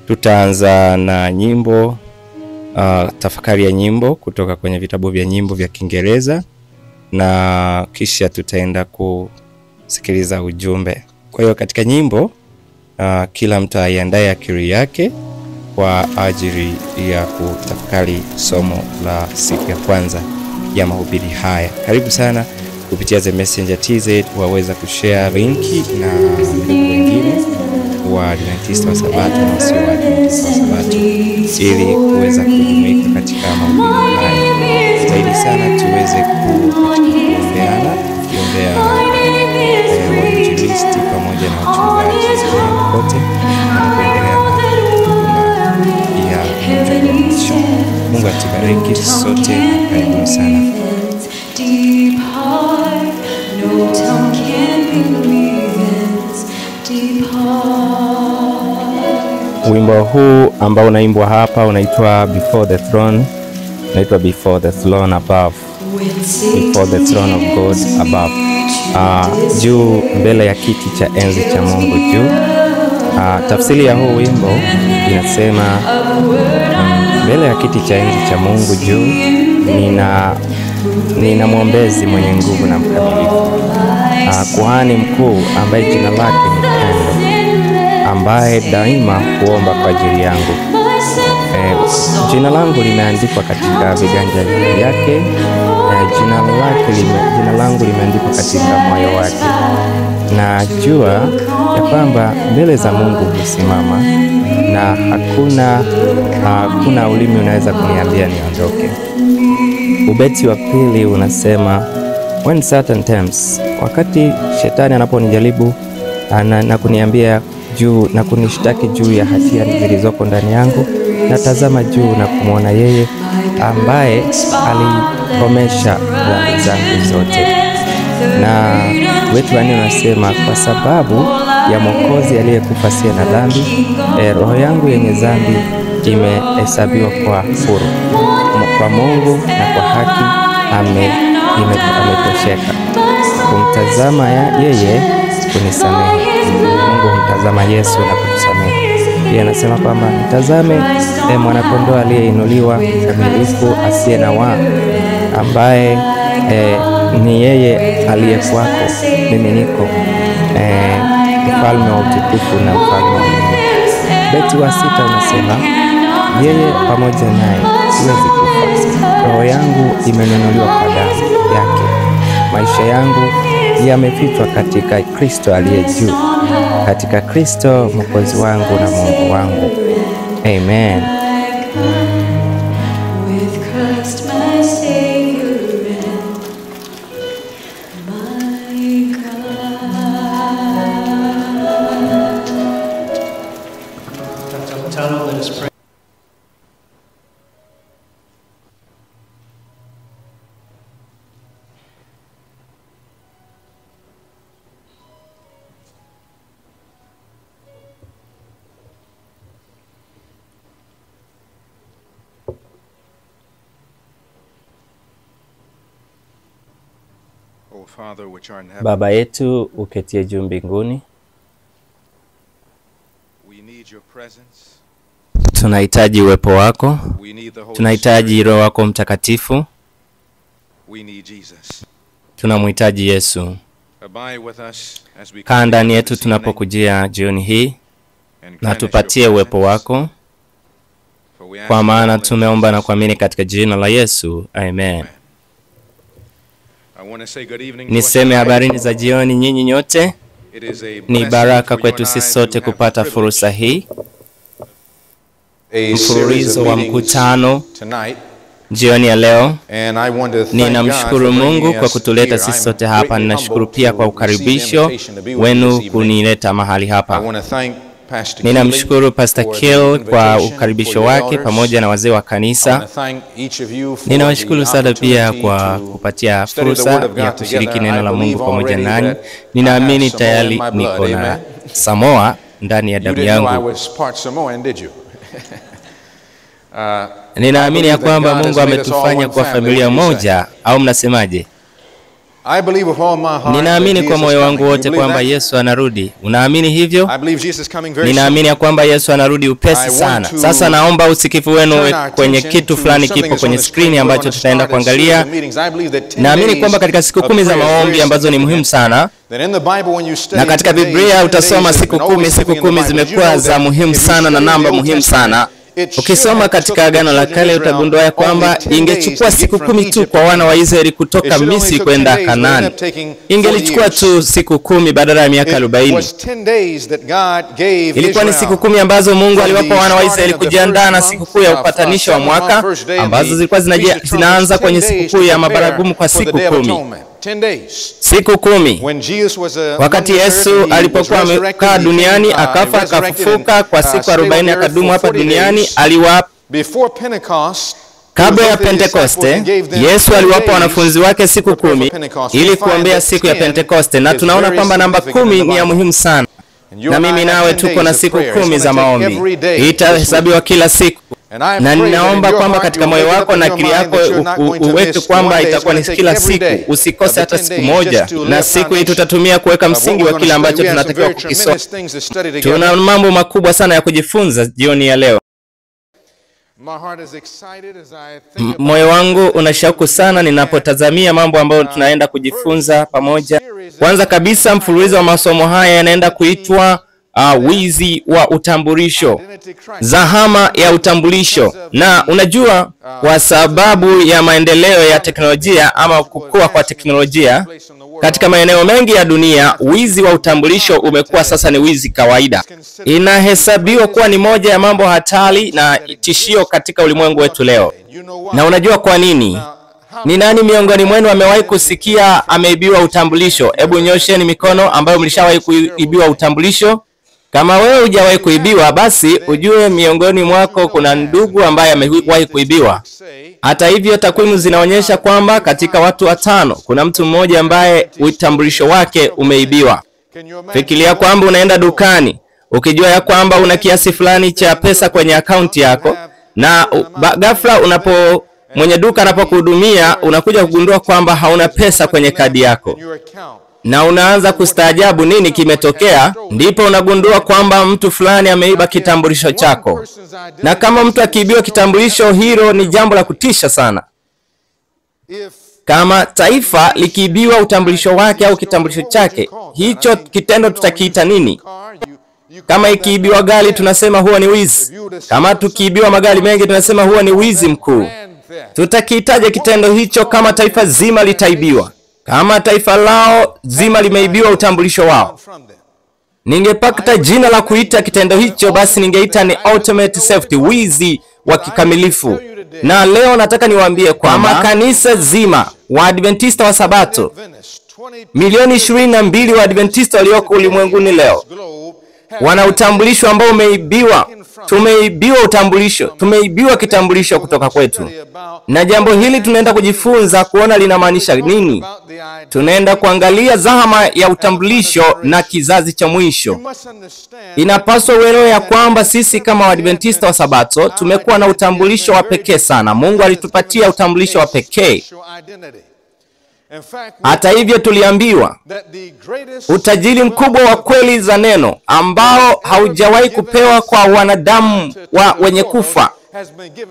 Tutaanza na nyimbo, tafakari ya nyimbo kutoka kwenye vitabu vya nyimbo vya Kiingereza, na kisha tutaenda kusikiliza ujumbe. Kwa hiyo katika nyimbo, kila mtu aiandae akili yake kwa ajili ya kutafakari somo la siku ya kwanza ya mahubiri haya. Karibu sana kupitia The Messenger TZ, waweza kushare linki na ndugu wengine wa Adventista wa Sabato na wasio wa Adventista wa Sabato ili kuweza kujumuika katika mahubiri haya. Zaidi sana tuweze kuombeana, kuombea wainjilisti pamoja na wachungaji kote wanapoendelea na huduma ya mwisho. Mungu atubariki sote, karibuni sana. Wimbo huu ambao unaimbwa hapa unaitwa Before the Throne, unaitwa Before the Throne Above, Before the Throne of God Above. Juu mbele ya kiti cha enzi cha Mungu juu. Tafsiri ya huu wimbo inasema, mbele ya kiti cha enzi cha Mungu juu nina mwombezi mwenye nguvu na mkamilifu, kuhani mkuu ambaye jina lake ni Pendo, ambaye daima huomba kwa ajili yangu. Jina langu limeandikwa katika viganja vyake, jina langu limeandikwa katika moyo wake. Najua ya kwamba mbele za Mungu husimama, na hakuna ulimi unaweza kuniambia niondoke. Ubeti wa pili unasema, when Satan tempts, wakati shetani anaponijaribu na kuniambia juu na kunishtaki juu ya hatia zilizoko ndani yangu, natazama juu na kumwona yeye ambaye alikomesha dhambi zangu zote. Na wetu wanne unasema, kwa sababu ya Mwokozi aliyekufa asiye na dhambi, roho yangu yenye dhambi imehesabiwa kwa huru kwa Mungu, na kwa haki ametosheka. Kumtazama yeye kunisamehe. Mungu humtazama Yesu na kutusamehe. Pia anasema kwamba mtazame mwanakondoo aliyeinuliwa kamilifu asiye na waa, ambaye ni yeye aliyekuwako, mimi niko, mfalme wa utukufu na mfalme wa Mungu. Beti wa sita unasema, yeye pamoja naye siwezi kufa, roho yangu imenunuliwa kwa damu yake, maisha yangu yamefichwa katika Kristo aliye juu, katika Kristo Mwokozi wangu na Mungu wangu. Amen. Baba yetu uketie juu mbinguni, tunahitaji uwepo wako, tunahitaji Roho wako Mtakatifu, tunamhitaji Yesu. Kaa ndani yetu tunapokujia jioni hii, na tupatie uwepo wako, kwa maana tumeomba na kuamini katika jina la Yesu. Amen. Niseme habarini za jioni nyinyi nyote. Ni baraka kwetu sisi sote kupata fursa hii, mfululizo wa mkutano jioni ya leo. Ninamshukuru Mungu kwa kutuleta sisi sote hapa. Ninashukuru pia kwa ukaribisho wenu kunileta mahali hapa. Ninamshukuru Pastor Kill kwa ukaribisho wake pamoja na wazee wa kanisa. Ninawashukuru sana pia kwa kupatia fursa ya kushiriki neno la Mungu pamoja nanyi. Ninaamini tayari niko na Samoa ndani ya damu yangu. Ninaamini ya kwamba Mungu ametufanya kwa familia moja, au mnasemaje? Ninaamini kwa moyo wangu wote kwamba Yesu anarudi. Unaamini hivyo? Ninaamini ya kwamba Yesu anarudi upesi sana. Sasa naomba usikivu wenu kwenye kitu fulani kipo kwenye skrini ambacho tutaenda kuangalia. Naamini kwamba katika siku 10 za maombi ambazo ni muhimu sana, na katika Biblia utasoma siku 10, siku 10 zimekuwa za muhimu sana na namba muhimu sana. Ukisoma katika Agano la Kale utagundua ya kwamba ingechukua siku 10 tu kwa wana wa Israeli kutoka Misri kwenda Kanaani. Ingelichukua tu siku 10 badala ya miaka 40. Ilikuwa ni siku 10 ambazo Mungu aliwapa wana wa Israeli kujiandaa na sikukuu ya upatanisho wa mwaka, ambazo zilikuwa zinaanza kwenye sikukuu ya mabaragumu kwa siku 10. Siku 10. Wakati Yesu alipokuwa amekaa duniani, akafa akafufuka kwa siku 40, akadumu hapa duniani, aliwapa kabla ya Pentekoste, Yesu aliwapa wanafunzi wake siku 10 ili kuombea siku ya Pentekoste, na tunaona kwamba namba 10 ni ya muhimu sana. Na mimi nawe tuko na siku 10 za maombi. Itahesabiwa kila siku. Na ninaomba kwamba katika moyo wako na akili yako uweke kwamba itakuwa ni kila siku, usikose hata siku moja. Na siku hii tutatumia kuweka msingi wa kile ambacho tunatakiwa kukisoma. Tuna mambo makubwa sana ya kujifunza jioni ya leo. Moyo wangu una shauku sana ninapotazamia mambo ambayo tunaenda kujifunza pamoja. Kwanza kabisa, mfululizo wa masomo haya yanaenda kuitwa wizi wa utambulisho, zahama ya utambulisho. Na unajua, kwa sababu ya maendeleo ya teknolojia ama kukua kwa teknolojia katika maeneo mengi ya dunia, wizi wa utambulisho umekuwa sasa ni wizi kawaida. Inahesabiwa kuwa ni moja ya mambo hatari na tishio katika ulimwengu wetu leo. Na unajua kwa nini? Ni nani miongoni mwenu amewahi kusikia ameibiwa utambulisho? Hebu nyosheni mikono ambayo mlishawahi kuibiwa utambulisho. Kama wewe hujawahi kuibiwa, basi ujue miongoni mwako kuna ndugu ambaye amewahi kuibiwa. Hata hivyo, takwimu zinaonyesha kwamba katika watu 5 kuna mtu mmoja ambaye utambulisho wake umeibiwa. Fikiria kwamba unaenda dukani ukijua ya kwamba una kiasi fulani cha pesa kwenye akaunti yako, na ghafla unapo mwenye duka anapokuhudumia unakuja kugundua kwamba hauna pesa kwenye kadi yako. Na unaanza kustaajabu nini kimetokea. Ndipo unagundua kwamba mtu fulani ameiba kitambulisho chako. Na kama mtu akiibiwa kitambulisho, hilo ni jambo la kutisha sana. Kama taifa likiibiwa utambulisho wake au kitambulisho chake, hicho kitendo tutakiita nini? Kama ikiibiwa gari tunasema huo ni wizi. Kama tukiibiwa magari mengi tunasema huo ni wizi mkuu. Tutakiitaje kitendo hicho kama taifa zima litaibiwa? Kama taifa lao zima limeibiwa utambulisho wao? Ningepata jina la kuita kitendo hicho, basi ningeita ni ultimate safety, wizi wa kikamilifu. Na leo nataka niwaambie kwamba kanisa zima Waadventista wa Sabato, milioni 22 Waadventista walioko ulimwenguni leo, wana utambulisho ambao umeibiwa. Tumeibiwa utambulisho, tumeibiwa kitambulisho kutoka kwetu. Na jambo hili tunaenda kujifunza kuona linamaanisha nini. Tunaenda kuangalia zahama ya utambulisho na kizazi cha mwisho. Inapaswa uelewe ya kwamba sisi kama Waadventista wa Sabato tumekuwa na utambulisho wa pekee sana. Mungu alitupatia utambulisho wa pekee. Hata hivyo, tuliambiwa utajiri mkubwa wa kweli za neno ambao haujawahi kupewa kwa wanadamu wa wenye kufa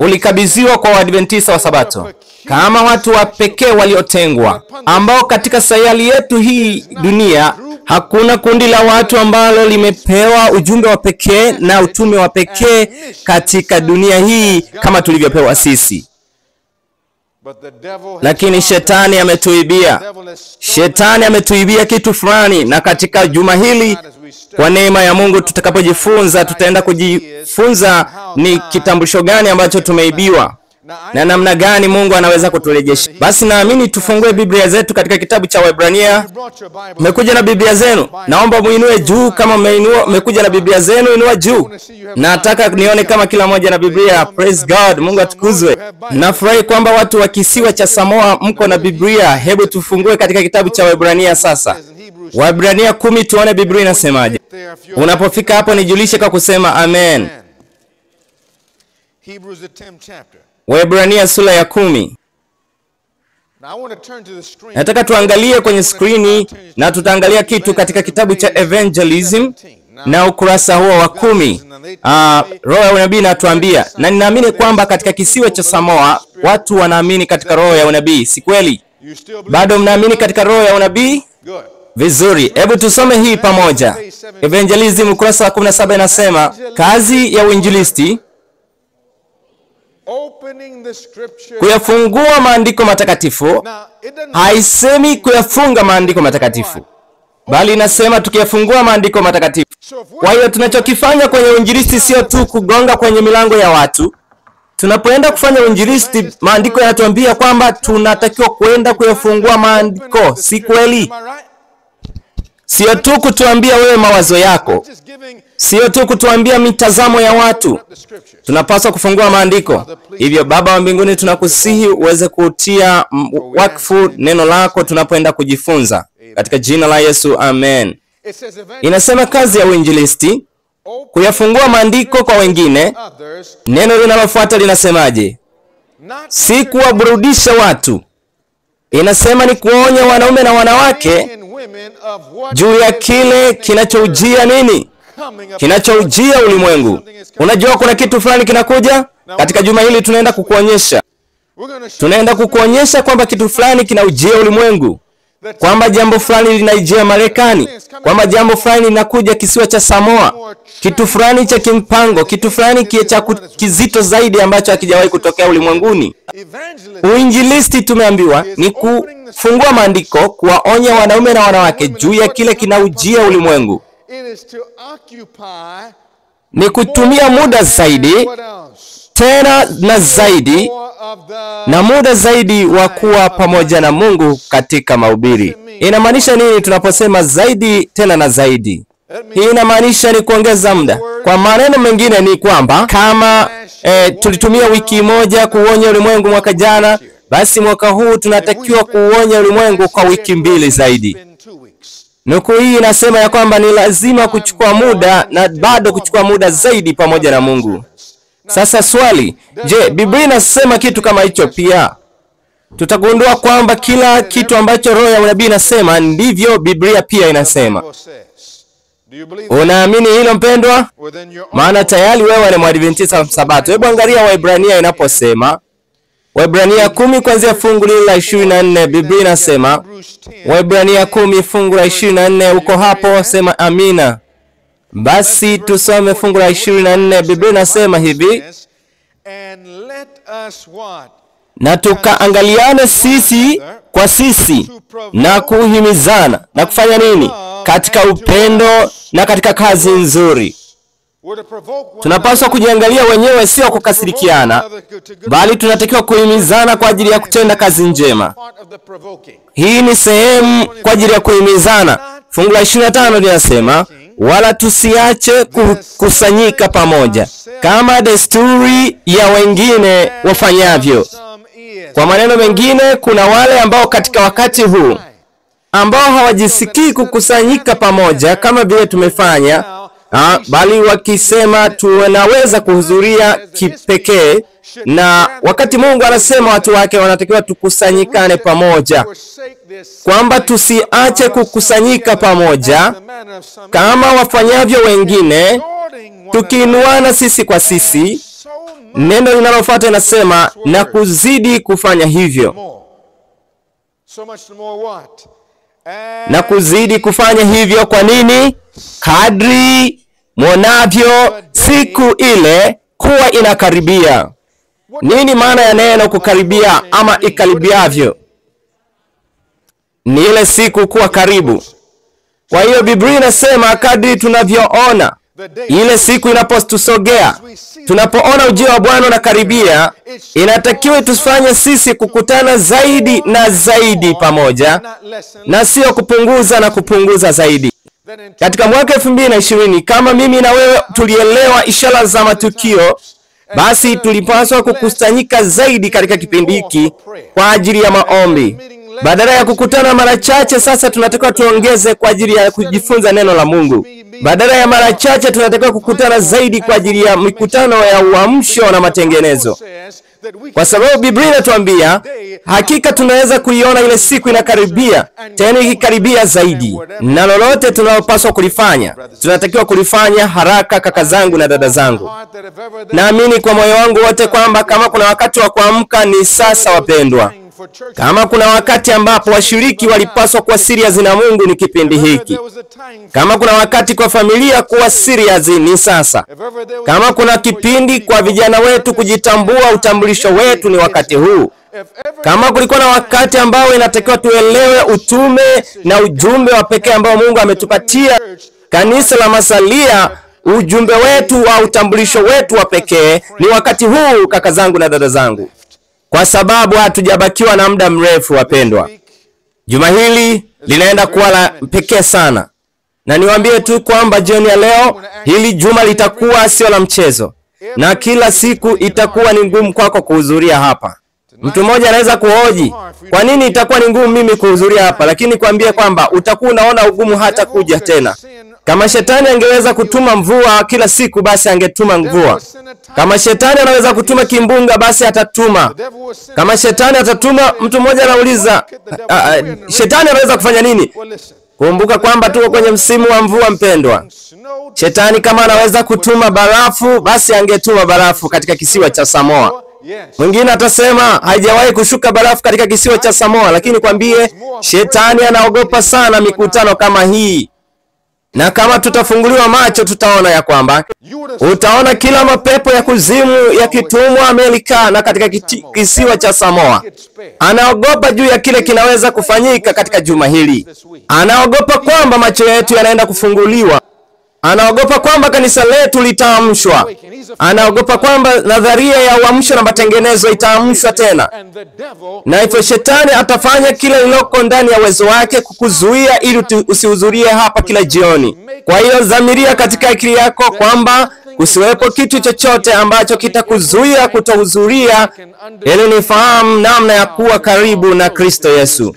ulikabidhiwa kwa Waadventista wa Sabato kama watu wa pekee waliotengwa, ambao katika sayari yetu hii dunia hakuna kundi la watu ambalo limepewa ujumbe wa pekee na utume wa pekee katika dunia hii kama tulivyopewa sisi. Lakini shetani ametuibia. Shetani ametuibia kitu fulani. Na katika juma hili, kwa neema ya Mungu, tutakapojifunza, tutaenda kujifunza ni kitambulisho gani ambacho tumeibiwa na namna gani Mungu anaweza kuturejesha. Basi naamini tufungue Biblia zetu katika kitabu cha Waebrania. Mmekuja na Biblia zenu? Naomba muinue juu kama mmeinua, mmekuja na Biblia zenu, inua juu. Nataka nione kama kila mmoja na Biblia. Praise God, Mungu atukuzwe. Nafurahi kwamba watu wa kisiwa cha Samoa mko na Biblia. Hebu tufungue katika kitabu cha Waebrania sasa. Waebrania 10, tuone Biblia inasemaje. Unapofika hapo nijulishe kwa kusema amen. Waebrania sura ya 10. Nataka tuangalie kwenye skrini na tutaangalia kitu katika kitabu cha Evangelism na ukurasa huo wa 10. Roho ya unabii inatuambia, na ninaamini kwamba katika kisiwa cha Samoa watu wanaamini katika roho ya unabii, si kweli? Bado mnaamini katika roho ya unabii? Vizuri, hebu tusome hii pamoja. Evangelism ukurasa wa 17 inasema, kazi ya uinjilisti kuyafungua maandiko matakatifu. Haisemi kuyafunga maandiko matakatifu, bali inasema tukiyafungua maandiko matakatifu. Kwa hiyo tunachokifanya kwenye uinjilisti sio tu kugonga kwenye milango ya watu. Tunapoenda kufanya uinjilisti, maandiko yanatuambia kwamba tunatakiwa kwenda kuyafungua maandiko, si kweli? Sio tu kutuambia wewe mawazo yako, sio tu kutuambia mitazamo ya watu. Tunapaswa kufungua maandiko. Hivyo Baba wa mbinguni, tunakusihi uweze kutia wakfu neno lako tunapoenda kujifunza. Katika jina la Yesu, amen. Inasema kazi ya uinjilisti kuyafungua maandiko kwa wengine. Neno linalofuata linasemaje? Si kuwaburudisha watu. Inasema ni kuonya wanaume na wanawake juu ya kile kinachoujia nini? Kinachoujia ulimwengu. Unajua kuna kitu fulani kinakuja? Katika juma hili tunaenda kukuonyesha. Tunaenda kukuonyesha kwamba kitu fulani kinaujia ulimwengu, kwamba jambo fulani linaijia Marekani, kwamba jambo fulani linakuja kisiwa cha Samoa, kitu fulani cha kimpango, kitu fulani cha kizito zaidi ambacho hakijawahi kutokea ulimwenguni. Uinjilisti tumeambiwa ni kufungua maandiko, kuwaonya wanaume na wanawake juu ya kile kinaujia ulimwengu. Ni kutumia muda zaidi, tena na zaidi, na muda zaidi wa kuwa pamoja na Mungu katika mahubiri. Inamaanisha nini tunaposema zaidi tena na zaidi? Hii inamaanisha ni kuongeza muda. Kwa maneno mengine ni kwamba kama tulitumia wiki moja kuonya ulimwengu mwaka jana, basi mwaka huu tunatakiwa kuonya ulimwengu kwa wiki 2 zaidi. Nukuu hii inasema ya kwamba ni lazima kuchukua muda na bado kuchukua muda zaidi pamoja na Mungu. Sasa swali, je, Biblia inasema kitu kama hicho pia? Tutagundua kwamba kila kitu ambacho roho ya unabii inasema ndivyo Biblia pia inasema. Unaamini hilo mpendwa? Maana tayari wewe ni Mwadventista wa Sabato. Hebu angalia Waebrania inaposema, Waebrania 10 kuanzia fungu lile la 24, Biblia inasema, Waebrania 10 fungu la 24, uko hapo? Sema amina. Basi tusome fungu la 24. Biblia inasema hivi: na tukaangaliane sisi kwa sisi na kuhimizana na kufanya nini? Katika upendo na katika kazi nzuri. Tunapaswa kujiangalia wenyewe, sio kukasirikiana, bali tunatakiwa kuhimizana kwa ajili ya kutenda kazi njema. Hii ni sehemu kwa ajili ya kuhimizana. Fungu la 25 linasema, wala tusiache kukusanyika pamoja kama desturi ya wengine wafanyavyo. Kwa maneno mengine, kuna wale ambao katika wakati huu ambao hawajisikii kukusanyika pamoja kama vile tumefanya, bali wakisema tunaweza kuhudhuria kipekee, na wakati Mungu anasema watu wake wanatakiwa tukusanyikane pamoja, kwamba tusiache kukusanyika pamoja kama wafanyavyo wengine, tukiinuana sisi kwa sisi. Neno linalofuata inasema na kuzidi kufanya hivyo. Na kuzidi kufanya hivyo kwa nini? Kadri mwonavyo siku ile kuwa inakaribia. Nini maana ya neno kukaribia ama ikaribiavyo? Ni ile siku kuwa karibu. Kwa hiyo Biblia inasema kadri tunavyoona ile siku inapotusogea, tunapoona ujio wa Bwana unakaribia, inatakiwa tufanye sisi kukutana zaidi na zaidi pamoja, na sio kupunguza na kupunguza zaidi. Katika mwaka 2020, kama mimi na wewe tulielewa ishara za matukio, basi tulipaswa kukusanyika zaidi katika kipindi hiki kwa ajili ya maombi. Badala ya kukutana mara chache, sasa tunatakiwa tuongeze kwa ajili ya kujifunza neno la Mungu. Badala ya mara chache, tunatakiwa kukutana zaidi kwa ajili ya mikutano ya uamsho na matengenezo. Kwa sababu Biblia inatuambia hakika tunaweza kuiona ile siku inakaribia, tena ikikaribia zaidi, na lolote tunalopaswa kulifanya tunatakiwa kulifanya haraka. Kaka zangu na dada zangu, naamini kwa moyo wangu wote kwamba kama kuna wakati wa kuamka ni sasa, wapendwa. Kama kuna wakati ambapo washiriki walipaswa kuwa serious na Mungu ni kipindi hiki. Kama kuna wakati kwa familia kuwa serious ni sasa. Kama kuna kipindi kwa vijana wetu kujitambua utambulisho wetu ni wakati huu. Kama kulikuwa na wakati ambao inatakiwa tuelewe utume na ujumbe wa pekee ambao Mungu ametupatia kanisa la masalia, ujumbe wetu wa utambulisho wetu wa pekee ni wakati huu, kaka zangu na dada zangu. Kwa sababu hatujabakiwa na muda mrefu, wapendwa. Juma hili linaenda kuwa la pekee sana. Na niwaambie tu kwamba jioni ya leo, hili juma litakuwa sio la mchezo. Na kila siku itakuwa ni ngumu kwako kuhudhuria hapa. Mtu mmoja anaweza kuhoji, kwa nini itakuwa ni ngumu mimi kuhudhuria hapa? Lakini kuambie kwamba utakuwa unaona ugumu hata kuja tena. Kama shetani angeweza kutuma mvua kila siku, basi angetuma mvua. Kama shetani anaweza kutuma kimbunga, basi atatuma. Kama shetani atatuma, mtu mmoja anauliza, shetani anaweza kufanya nini? Kumbuka kwamba tuko kwenye msimu wa mvua, mpendwa. Shetani kama anaweza kutuma barafu, basi angetuma barafu katika kisiwa cha Samoa. Mwingine atasema haijawahi kushuka barafu katika kisiwa cha Samoa, lakini kwambie shetani anaogopa sana mikutano kama hii. Na kama tutafunguliwa macho tutaona ya kwamba utaona kila mapepo ya kuzimu yakitumwa Amerika na katika kisiwa cha Samoa. Anaogopa juu ya kile kinaweza kufanyika katika juma hili. Anaogopa kwamba macho yetu yanaenda kufunguliwa. Anaogopa kwamba kanisa letu litaamshwa. Anaogopa kwamba nadharia ya uamsho na matengenezo itaamshwa tena. Na hivyo shetani atafanya kila liloko ndani ya uwezo wake kukuzuia ili usihudhurie hapa kila jioni. Kwa hiyo dhamiria katika akili yako kwamba kusiwepo kitu chochote ambacho kitakuzuia kutohudhuria, ili nifahamu namna ya kuwa karibu na Kristo Yesu.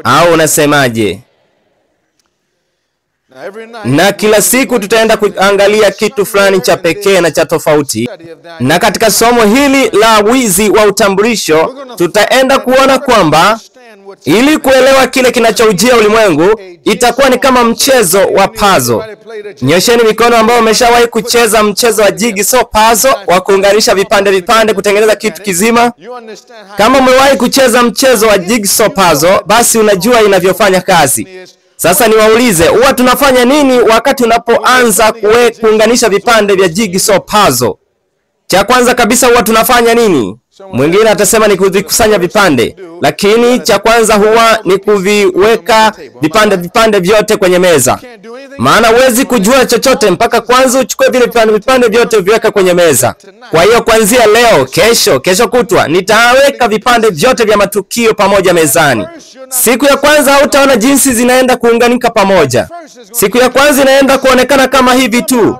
Au unasemaje? Na kila siku tutaenda kuangalia kitu fulani cha pekee na cha tofauti. Na katika somo hili la wizi wa utambulisho, tutaenda kuona kwamba ili kuelewa kile kinachoujia ulimwengu, itakuwa ni kama mchezo wa puzzle. Nyosheni mikono ambao umeshawahi kucheza mchezo wa jigsaw puzzle, wa kuunganisha vipande vipande kutengeneza kitu kizima. Kama umewahi kucheza mchezo wa jigsaw puzzle, basi unajua inavyofanya kazi. Sasa niwaulize, huwa tunafanya nini wakati unapoanza kuunganisha vipande vya jigsaw puzzle? Cha kwanza kabisa huwa tunafanya nini? Mwingine atasema ni kuvikusanya vipande, lakini cha kwanza huwa ni kuviweka vipande vipande vyote kwenye meza. Maana huwezi kujua chochote mpaka kwanza uchukue vile vipande vipande vyote uviweke kwenye meza. Kwa hiyo kuanzia leo, kesho, kesho kutwa, nitaweka vipande vyote vya matukio pamoja mezani. Siku ya kwanza hautaona jinsi zinaenda kuunganika pamoja. Siku ya kwanza inaenda kuonekana kama hivi tu.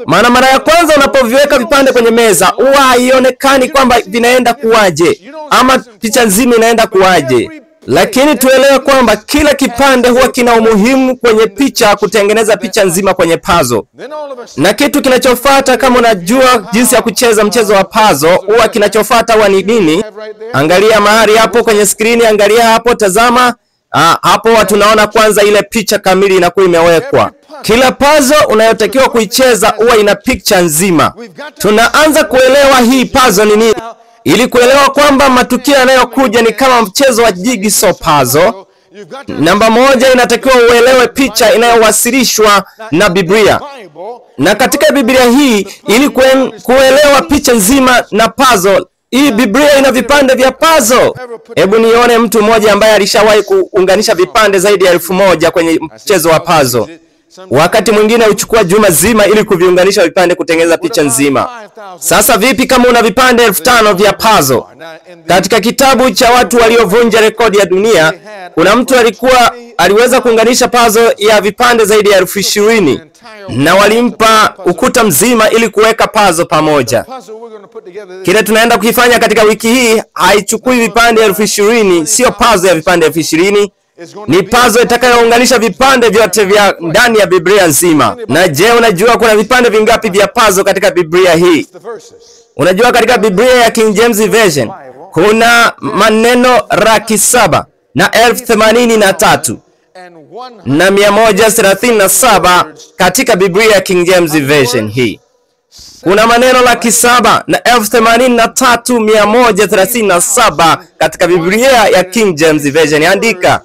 Maana mara ya kwanza unapoviweka vipande kwenye meza, huwa haionekani kwamba vinaenda kuwaje ama picha nzima inaenda kuwaje. Lakini tuelewe kwamba kila kipande huwa kina umuhimu kwenye picha, kutengeneza picha nzima kwenye puzzle. Na kitu kinachofuata, kama unajua jinsi ya kucheza mchezo wa puzzle, huwa kinachofuata huwa ni nini? Angalia mahali hapo kwenye skrini, angalia hapo, tazama. Hapo tunaona kwanza ile picha kamili inakuwa imewekwa. Kila puzzle unayotakiwa kuicheza huwa ina picha nzima. Tunaanza kuelewa hii puzzle ni nini, ili kuelewa kwamba matukio yanayokuja ni kama mchezo wa jigsaw puzzle. Namba moja, inatakiwa uelewe picha inayowasilishwa na Biblia. Na katika Biblia hii, ili kuelewa picha nzima na puzzle, hii Biblia ina vipande vya puzzle. Hebu nione mtu mmoja ambaye alishawahi kuunganisha vipande zaidi ya 1000 kwenye mchezo wa puzzle. Wakati mwingine huchukua juma zima ili kuviunganisha vipande kutengeneza picha nzima. Sasa vipi kama una vipande 5000 vya puzzle? Katika kitabu cha watu waliovunja rekodi ya dunia, kuna mtu aliweza kuunganisha puzzle ya vipande zaidi ya 20,000, na walimpa ukuta mzima ili kuweka puzzle pamoja. Kile tunaenda kukifanya katika wiki hii haichukui vipande 20,000, sio puzzle ya vipande 20,000. Ni puzzle itakayounganisha vipande vyote vya ndani ya Biblia nzima. Na je, unajua kuna vipande vingapi vya puzzle katika Biblia hii? Unajua katika Biblia ya King James Version kuna maneno 783,137 katika Biblia ya King James Version hii. Kuna maneno 783,137 katika Biblia ya King James Version. Andika.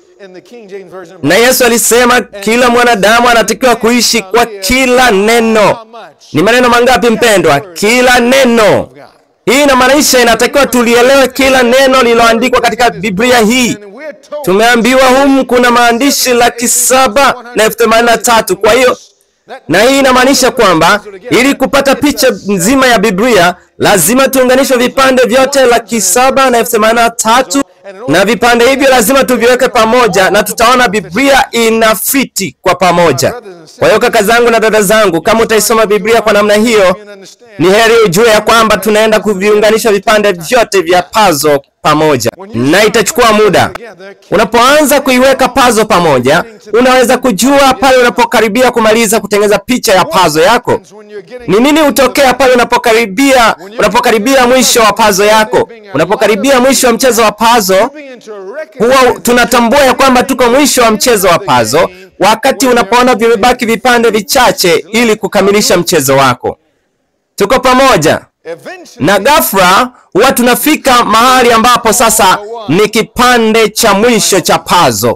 Na Yesu alisema kila mwanadamu anatakiwa kuishi kwa kila neno. Ni maneno mangapi mpendwa? Kila neno. Hii inamaanisha inatakiwa tulielewe kila neno lililoandikwa katika Biblia hii. Tumeambiwa humu kuna maandishi 783,000. Kwa hiyo, na hii inamaanisha kwamba ili kupata picha nzima ya Biblia lazima tuunganishe vipande vyote 783,000, na vipande hivyo lazima tuviweke pamoja, na tutaona Biblia inafiti kwa pamoja. Kwa hiyo kaka zangu na dada zangu, kama utaisoma Biblia kwa namna hiyo, ni heri ujue ya kwamba tunaenda kuviunganisha vipande vyote vya puzzle pamoja, na itachukua muda. Unapoanza kuiweka puzzle pamoja, unaweza kujua pale unapokaribia kumaliza kutengeneza picha ya puzzle yako. Ni nini hutokea pale unapokaribia mwisho wa puzzle yako? Unapokaribia mwisho wa mchezo wa puzzle, huwa tunatambua ya kwamba tuko mwisho wa mchezo wa puzzle wakati unapoona vimebaki vipande vichache ili kukamilisha mchezo wako. Tuko pamoja? Na ghafla huwa tunafika mahali ambapo sasa ni kipande cha mwisho cha puzzle.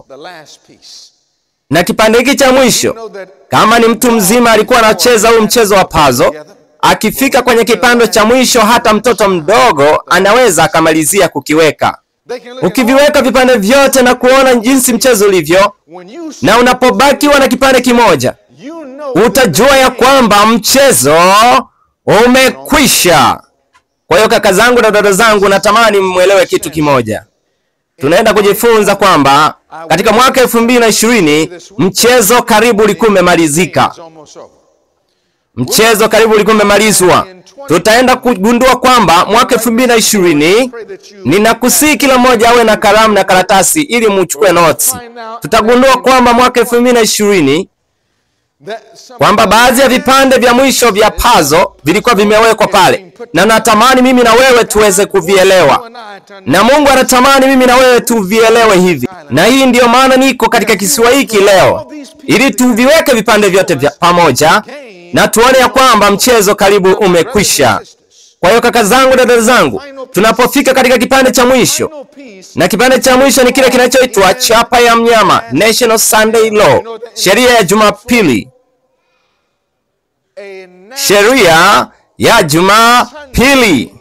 Na kipande hiki cha mwisho, kama ni mtu mzima alikuwa anacheza huu mchezo wa puzzle, akifika kwenye kipande cha mwisho hata mtoto mdogo anaweza akamalizia kukiweka. Ukiviweka vipande vyote na kuona jinsi mchezo ulivyo, na unapobakiwa na kipande kimoja, utajua ya kwamba mchezo umekwisha. Kwa hiyo kaka zangu na dada zangu, natamani muelewe kitu kimoja. Tunaenda kujifunza kwamba katika mwaka 2020 mchezo karibu ulikuwa umemalizika. Mchezo karibu ulikuwa umemalizwa. Tutaenda kugundua kwamba mwaka 2020, ninakusihi kila mmoja awe na kalamu na karatasi ili muchukue notes. Tutagundua kwamba mwaka 2020 kwamba baadhi ya vipande vya mwisho vya puzzle vilikuwa vimewekwa pale, na natamani mimi na wewe tuweze kuvielewa, na Mungu anatamani mimi na wewe tuvielewe hivi. Na hii ndiyo maana niko katika kisiwa hiki leo, ili tuviweke vipande vyote vya pamoja na tuone ya kwamba mchezo karibu umekwisha. Kwa hiyo kaka zangu na dada zangu, tunapofika katika kipande cha mwisho, na kipande cha mwisho ni kile kinachoitwa chapa ya mnyama, National Sunday Law, sheria ya Jumapili. Sheria ya Jumapili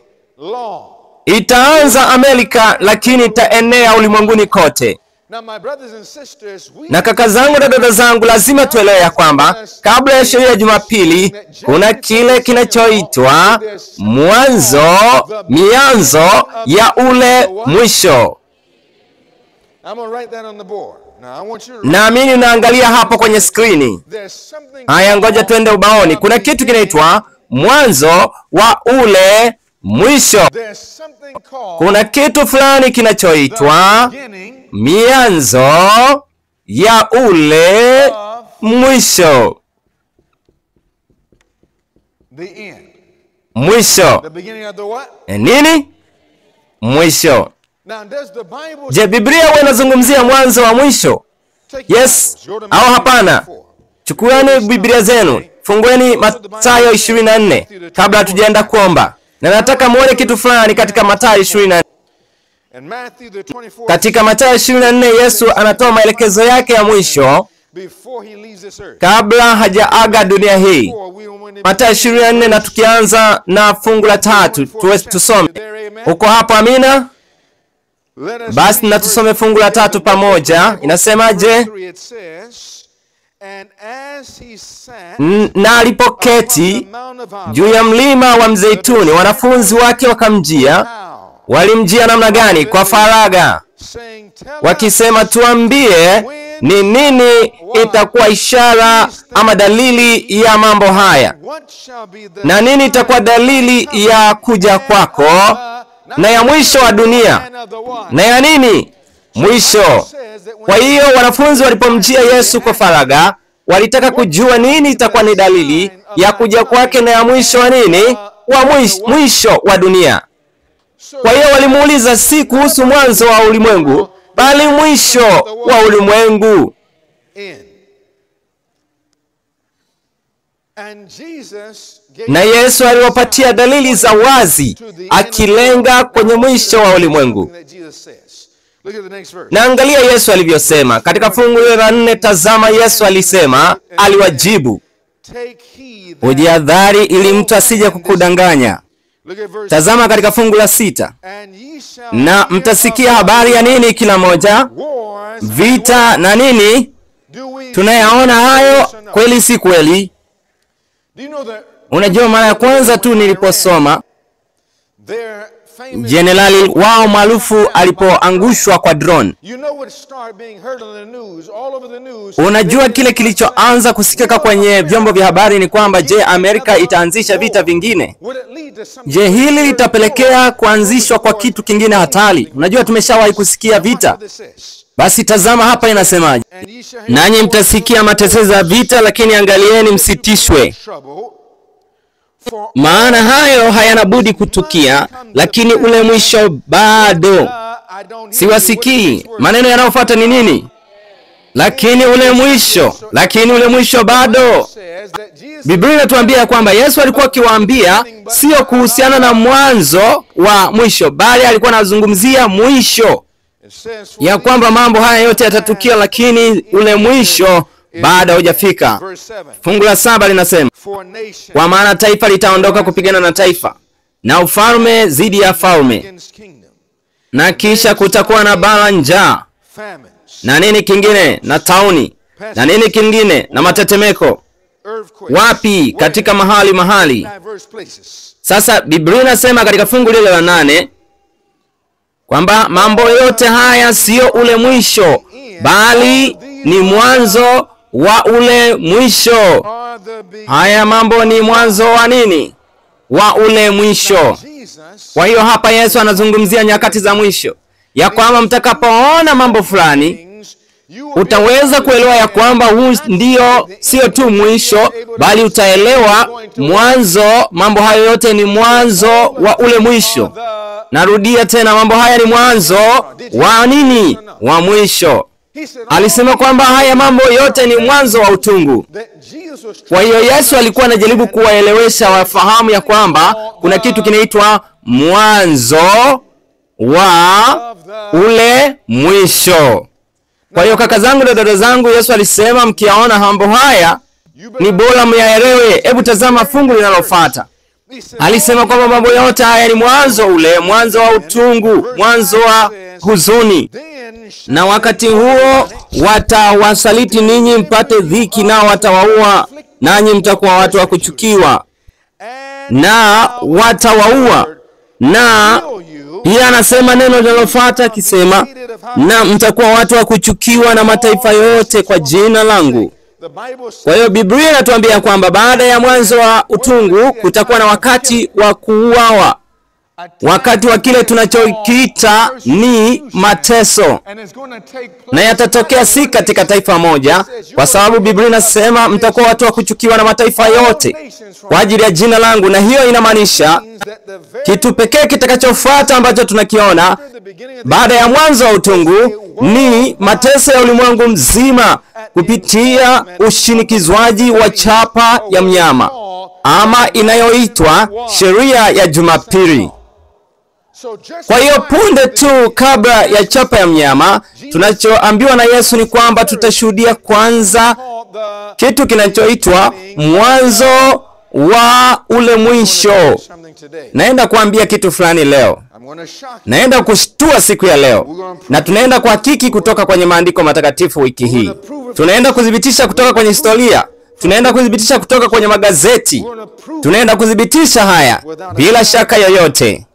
itaanza Amerika, lakini itaenea ulimwenguni kote. Na kaka zangu na dada zangu, lazima tuelewe ya kwamba kabla ya sheria ya Jumapili kuna kile kinachoitwa mwanzo, mianzo ya ule mwisho. Naamini unaangalia hapo kwenye skrini. Haya, ngoja twende ubaoni. Kuna kitu kinaitwa mwanzo wa ule mwisho. Kuna kitu fulani kinachoitwa mianzo ya ule mwisho. Mwisho. Nini? Mwisho. Je, Biblia huwa inazungumzia mwanzo wa mwisho? Yes au hapana? Chukueni Biblia zenu, fungueni Mathayo 24 kabla hatujaenda kuomba. Na nataka muone kitu fulani katika Mathayo 24. Katika Mathayo 24 Yesu anatoa maelekezo yake ya mwisho kabla hajaaga dunia hii. Mathayo 24, na tukianza na fungu la 3 tusome. Uko hapo? Amina. Basi na tusome fungu la 3 pamoja. Inasemaje? Na alipoketi juu ya mlima wa Mzeituni, wanafunzi wake wakamjia. Walimjia namna gani? Kwa faragha, wakisema, tuambie ni nini itakuwa ishara ama dalili ya mambo haya, na nini itakuwa dalili ya kuja kwako na ya mwisho wa dunia, na ya nini, Mwisho. Kwa hiyo wanafunzi walipomjia Yesu kwa faragha, walitaka kujua nini itakuwa ni dalili ya kuja kwake na ya mwisho wa nini? Wa mwisho wa dunia. Kwa hiyo walimuuliza si kuhusu mwanzo wa ulimwengu, bali mwisho wa ulimwengu. Na Yesu aliwapatia dalili za wazi, akilenga kwenye mwisho wa ulimwengu. Na angalia Yesu alivyosema katika fungu la 4. Tazama, Yesu alisema, aliwajibu, ujihadhari ili mtu asije kukudanganya. Tazama katika fungu la 6, na mtasikia habari ya nini kila moja, vita na nini. Tunayaona hayo, kweli si kweli? Unajua, mara ya kwanza tu niliposoma jenerali wao maarufu alipoangushwa kwa drone, unajua kile kilichoanza kusikika kwenye vyombo vya habari ni kwamba, je, Amerika itaanzisha vita vingine? Je, hili litapelekea kuanzishwa kwa kitu kingine hatari? Unajua, tumeshawahi kusikia vita. Basi tazama hapa inasemaje: nanyi mtasikia matesezo ya vita, lakini angalieni msitishwe, maana hayo hayana budi kutukia, lakini ule mwisho bado. Siwasikii. Maneno yanayofuata ni nini? Lakini ule mwisho, lakini ule mwisho bado. Biblia inatuambia kwamba Yesu alikuwa akiwaambia sio kuhusiana na mwanzo wa mwisho, bali alikuwa anazungumzia mwisho, ya kwamba mambo haya yote yatatukia, lakini ule mwisho bado hujafika. Fungu la 7 linasema, kwa maana taifa litaondoka kupigana na taifa, na ufalme zidi ya falme, na kisha kutakuwa na bala, njaa, na nini kingine, na tauni, na nini kingine, na matetemeko. Wapi? Katika mahali. Sasa Biblia inasema katika fungu lile la 8 kwamba mambo yote haya sio ule mwisho, bali ni mwanzo wa ule mwisho. Haya mambo ni mwanzo wa nini? Wa ule mwisho. Kwa hiyo hapa Yesu anazungumzia nyakati za mwisho, ya kwamba mtakapoona mambo fulani utaweza kuelewa ya kwamba huu ndio sio tu mwisho, bali utaelewa mwanzo. Mambo hayo yote ni mwanzo wa ule mwisho. Narudia tena, mambo haya ni mwanzo wa nini? Wa mwisho. Alisema kwamba haya mambo yote ni mwanzo wa utungu. Kwa hiyo Yesu alikuwa anajaribu kuwaelewesha wafahamu ya kwamba kuna kitu kinaitwa mwanzo wa ule mwisho. Kwa hiyo kaka zangu na dada zangu, Yesu alisema mkiyaona mambo haya ni bora myaelewe. Hebu tazama fungu linalofuata. Alisema kwamba mambo yote haya ni mwanzo ule, mwanzo wa utungu, mwanzo wa huzuni. Na wakati huo watawasaliti ninyi mpate dhiki, nao watawaua, nanyi mtakuwa watu wa kuchukiwa, na watawaua. Na pia anasema neno linalofuata akisema, na mtakuwa watu wa kuchukiwa na mataifa yote kwa jina langu. Kwa hiyo Biblia inatuambia kwamba baada ya mwanzo wa utungu kutakuwa na wakati wa kuuawa, wakati wa kile tunachokiita ni mateso, na yatatokea si katika taifa moja, kwa sababu Biblia inasema mtakuwa watu wa kuchukiwa na mataifa yote kwa ajili ya jina langu. Na hiyo inamaanisha kitu pekee kitakachofuata ambacho tunakiona baada ya mwanzo wa utungu ni mateso ya ulimwengu mzima kupitia ushinikizwaji wa chapa ya mnyama, ama inayoitwa sheria ya Jumapili. Kwa hiyo punde tu kabla ya chapa ya mnyama, tunachoambiwa na Yesu ni kwamba tutashuhudia kwanza kitu kinachoitwa mwanzo wa ule mwisho. Naenda kuambia kitu fulani leo. Naenda kushtua siku ya leo. Na tunaenda kuhakiki kutoka kwenye maandiko matakatifu wiki hii. Tunaenda kudhibitisha kutoka kwenye historia. Tunaenda kudhibitisha kutoka kwenye magazeti. Tunaenda kudhibitisha haya bila shaka yoyote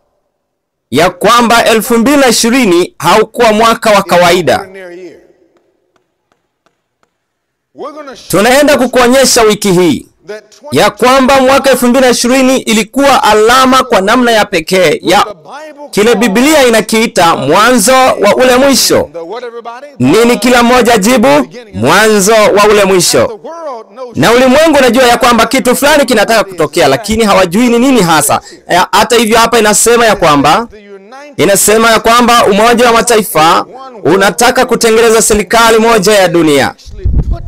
ya kwamba 2020 haukuwa mwaka wa kawaida. Tunaenda kukuonyesha wiki hii ya kwamba mwaka 2020 ilikuwa alama kwa namna ya pekee ya kile Biblia inakiita mwanzo wa ule mwisho. Nini? Kila mmoja jibu, mwanzo wa ule mwisho. Na ulimwengu unajua ya kwamba kitu fulani kinataka kutokea, lakini hawajui ni nini hasa. Hata hivyo hapa inasema ya kwamba Umoja wa Mataifa unataka kutengeneza serikali moja ya dunia.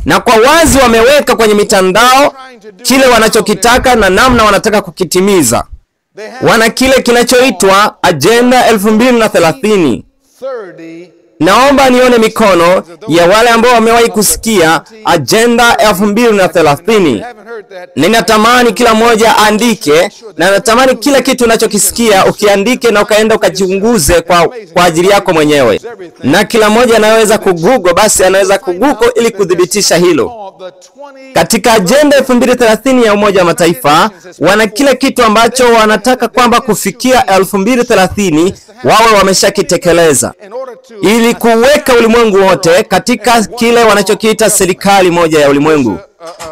Na kwa wazi wameweka kwenye mitandao kile wanachokitaka na namna wanataka kukitimiza. Wana kile kinachoitwa Agenda 2030. Naomba nione mikono ya wale ambao wamewahi kusikia Agenda 2030. Ninatamani kila mmoja aandike, na natamani kila kitu unachokisikia ukiandike na ukaenda ukajiunguze kwa ajili yako mwenyewe. Na kila mmoja anaweza kugoogle, basi anaweza kugoogle ili kudhibitisha hilo. Katika Agenda 2030 ya Umoja wa Mataifa, wana kile kitu ambacho wanataka kwamba kufikia 2030 wawe wameshakitekeleza, ili kuweka ulimwengu wote katika kile wanachokiita serikali moja ya ulimwengu.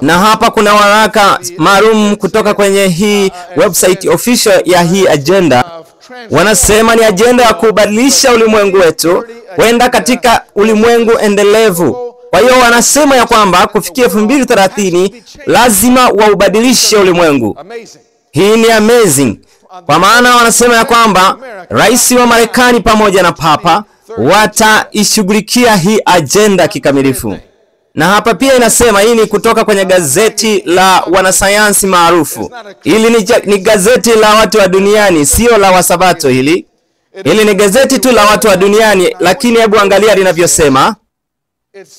Na hapa kuna waraka maalum kutoka kwenye hii website official ya hii agenda. Wanasema ni agenda ya kubadilisha ulimwengu wetu kwenda katika ulimwengu endelevu. Kwa hiyo wanasema ya kwamba kufikia 2030 lazima waubadilishe ulimwengu. Hii ni amazing. Kwa maana wanasema ya kwamba rais wa Marekani pamoja na Papa wataishughulikia hii agenda kikamilifu. Na hapa pia inasema, hii ni kutoka kwenye gazeti la wanasayansi maarufu. Hili ni gazeti la watu wa duniani, sio la Wasabato hili. Hili ni gazeti tu la watu wa duniani, lakini hebu angalia linavyosema.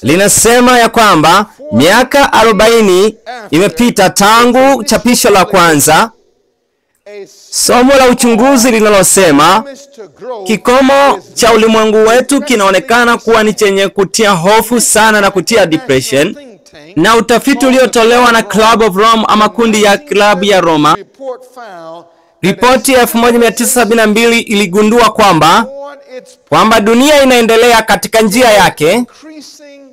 Linasema ya kwamba miaka 40 imepita tangu chapisho la kwanza, somo la uchunguzi linalosema kikomo cha ulimwengu wetu kinaonekana kuwa ni chenye kutia hofu sana na kutia depression. Na utafiti uliotolewa na Club of Rome ama kundi ya klabu ya Roma, ripoti ya 1972 iligundua kwamba dunia inaendelea katika njia yake,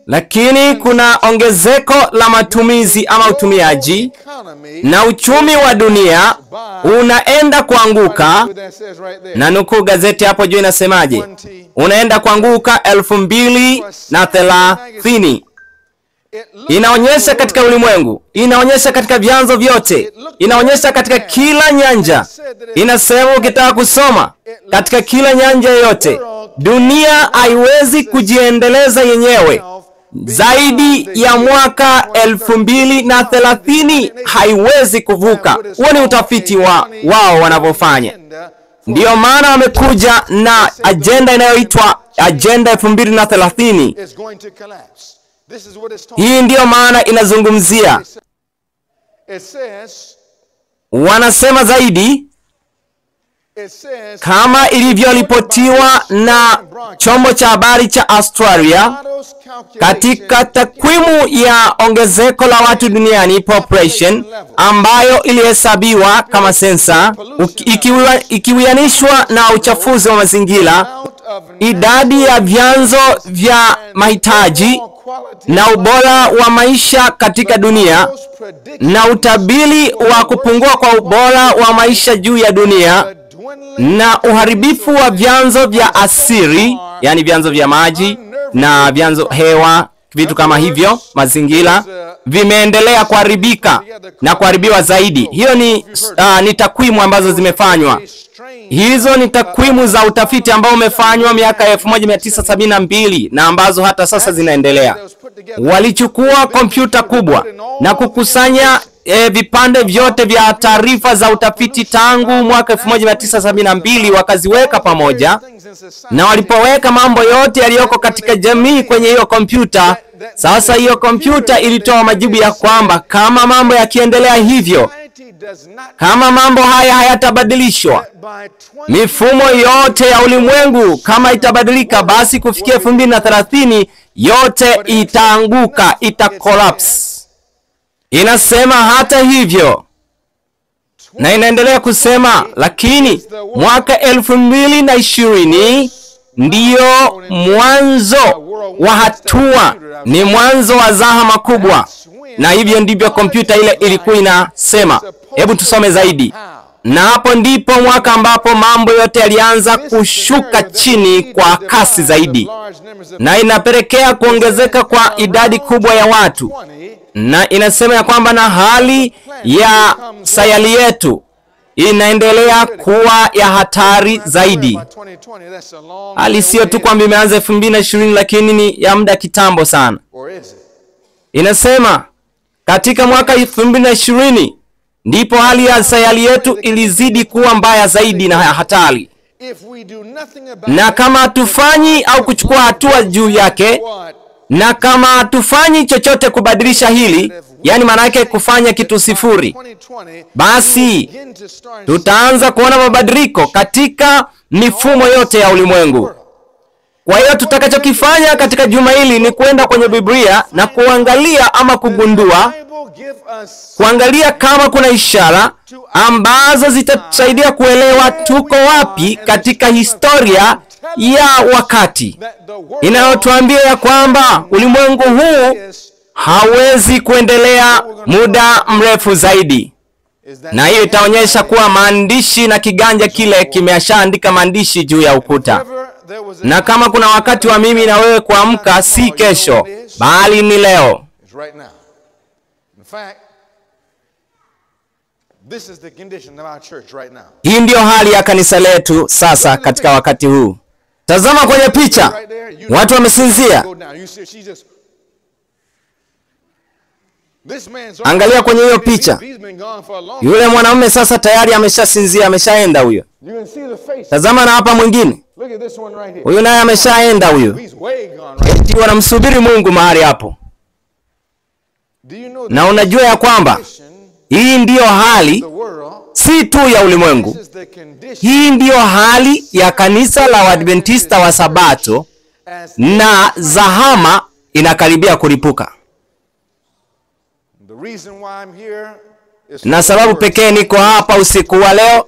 lakini kuna ongezeko la matumizi ama utumiaji, na uchumi wa dunia unaenda kuanguka. Na nukuu gazeti hapo juu inasemaje? Unaenda kuanguka 2030. Inaonyesha katika ulimwengu, inaonyesha katika vyanzo vyote, inaonyesha katika kila nyanja. Inasema ukitaka kusoma katika kila nyanja yote, dunia haiwezi kujiendeleza yenyewe zaidi ya mwaka 2030, haiwezi kuvuka. Huo ni utafiti wao wanavyofanya. Ndiyo maana wamekuja na agenda inayoitwa Agenda 2030. Hii ndiyo maana inazungumzia. Wanasema zaidi, kama ilivyoripotiwa na chombo cha habari cha Australia, katika takwimu ya ongezeko la watu duniani population, ambayo ilihesabiwa kama sensa, ikiwianishwa na uchafuzi wa mazingira, idadi ya vyanzo vya mahitaji na ubora wa maisha katika dunia, na utabiri wa kupungua kwa ubora wa maisha juu ya dunia, na uharibifu wa vyanzo vya asili, yani vyanzo vya maji na vyanzo hewa, vitu kama hivyo, mazingira vimeendelea kuharibika na kuharibiwa zaidi. Hiyo ni takwimu ambazo zimefanywa. Hizo ni takwimu za utafiti ambao umefanywa miaka 1972 na ambazo hata sasa zinaendelea. Walichukua kompyuta kubwa na kukusanya vipande vyote vya taarifa za utafiti tangu mwaka 1972, wakaziweka pamoja. Na walipoweka mambo yote yaliyoko katika jamii kwenye hiyo kompyuta, sasa hiyo kompyuta ilitoa majibu ya kwamba kama mambo yakiendelea hivyo, kama mambo haya hayatabadilishwa, mifumo yote ya ulimwengu kama itabadilika, basi kufikia 2030 yote itaanguka, ita collapse. Inasema hata hivyo, na inaendelea kusema, lakini mwaka 2020 ndiyo mwanzo wa hatua, ni mwanzo wa zahama kubwa. Na hivyo ndivyo kompyuta ile ilikuwa inasema. Hebu tusome zaidi. Na hapo ndipo mwaka ambapo mambo yote yalianza kushuka chini kwa kasi zaidi, na inapelekea kuongezeka kwa idadi kubwa ya watu. Na inasema ya kwamba na hali ya sayari yetu inaendelea kuwa ya hatari zaidi. Hali sio tu kwamba imeanza 2020, lakini ni ya muda kitambo sana. Inasema katika mwaka 2020 ndipo hali ya sayari yetu ilizidi kuwa mbaya zaidi na hatari. Na kama hatufanyi au kuchukua hatua juu yake, na kama hatufanyi chochote kubadilisha hili, yani maana yake kufanya kitu sifuri, basi tutaanza kuona mabadiliko katika mifumo yote ya ulimwengu. Kwa hiyo tutakachokifanya katika juma hili ni kwenda kwenye Biblia na kuangalia ama kugundua, kuangalia kama kuna ishara ambazo zitatusaidia kuelewa tuko wapi katika historia ya wakati inayotuambia ya kwamba ulimwengu huu hawezi kuendelea muda mrefu zaidi. Na hiyo itaonyesha kuwa maandishi na kiganja kile kimeshaandika maandishi juu ya ukuta. Na kama kuna wakati wa mimi na wewe kuamka, si kesho bali ni leo. Hii ndiyo hali ya kanisa letu sasa katika wakati huu. Tazama kwenye picha, watu wamesinzia. Angalia kwenye hiyo picha, yule mwanamume sasa tayari ameshasinzia, ameshaenda huyo. Tazama na hapa mwingine, huyu naye ameshaenda huyo. Eti wanamsubiri Mungu mahali hapo. Na unajua ya kwamba hii ndiyo hali si tu ya ulimwengu, hii ndiyo hali ya kanisa la Waadventista wa Sabato, na zahama inakaribia kulipuka. Na sababu pekee niko hapa usiku wa leo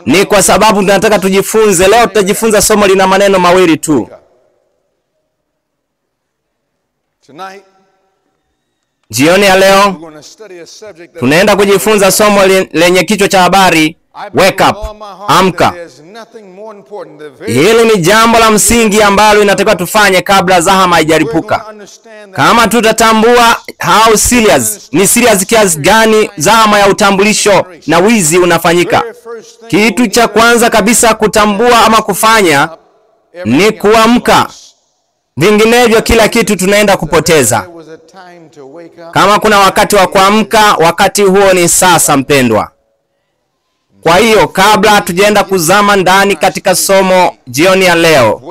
ni kwa sababu tunataka tujifunze. Leo tutajifunza somo lina maneno mawili tu. Jioni ya leo tunaenda kujifunza somo lenye kichwa cha habari Wake up, amka. Hili ni jambo la msingi ambalo inatakiwa tufanye kabla zahama haijalipuka. Kama tutatambua how serious, ni serious kiasi gani zahama ya utambulisho na wizi unafanyika. Kitu cha kwanza kabisa kutambua ama kufanya ni kuamka. Vinginevyo kila kitu tunaenda kupoteza. Kama kuna wakati wa kuamka, wakati huo ni sasa mpendwa. Kwa hiyo kabla hatujaenda kuzama ndani katika somo jioni ya leo,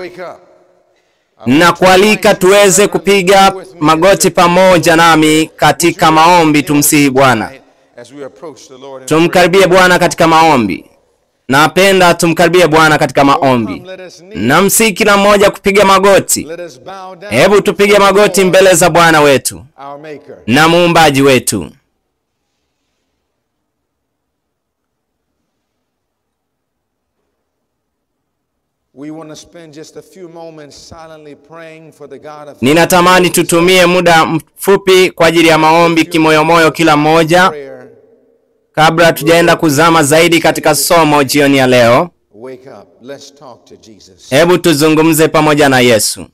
na kualika tuweze kupiga magoti pamoja nami katika maombi. Tumsihi Bwana, tumkaribie Bwana katika maombi. Napenda tumkaribie Bwana katika maombi. Namsihi kila mmoja kupiga magoti. Hebu tupige magoti mbele za Bwana wetu na muumbaji wetu. Ninatamani tutumie muda mfupi kwa ajili ya maombi kimoyomoyo kila mmoja kabla tujaenda kuzama zaidi katika somo jioni ya leo. Hebu tuzungumze pamoja na Yesu.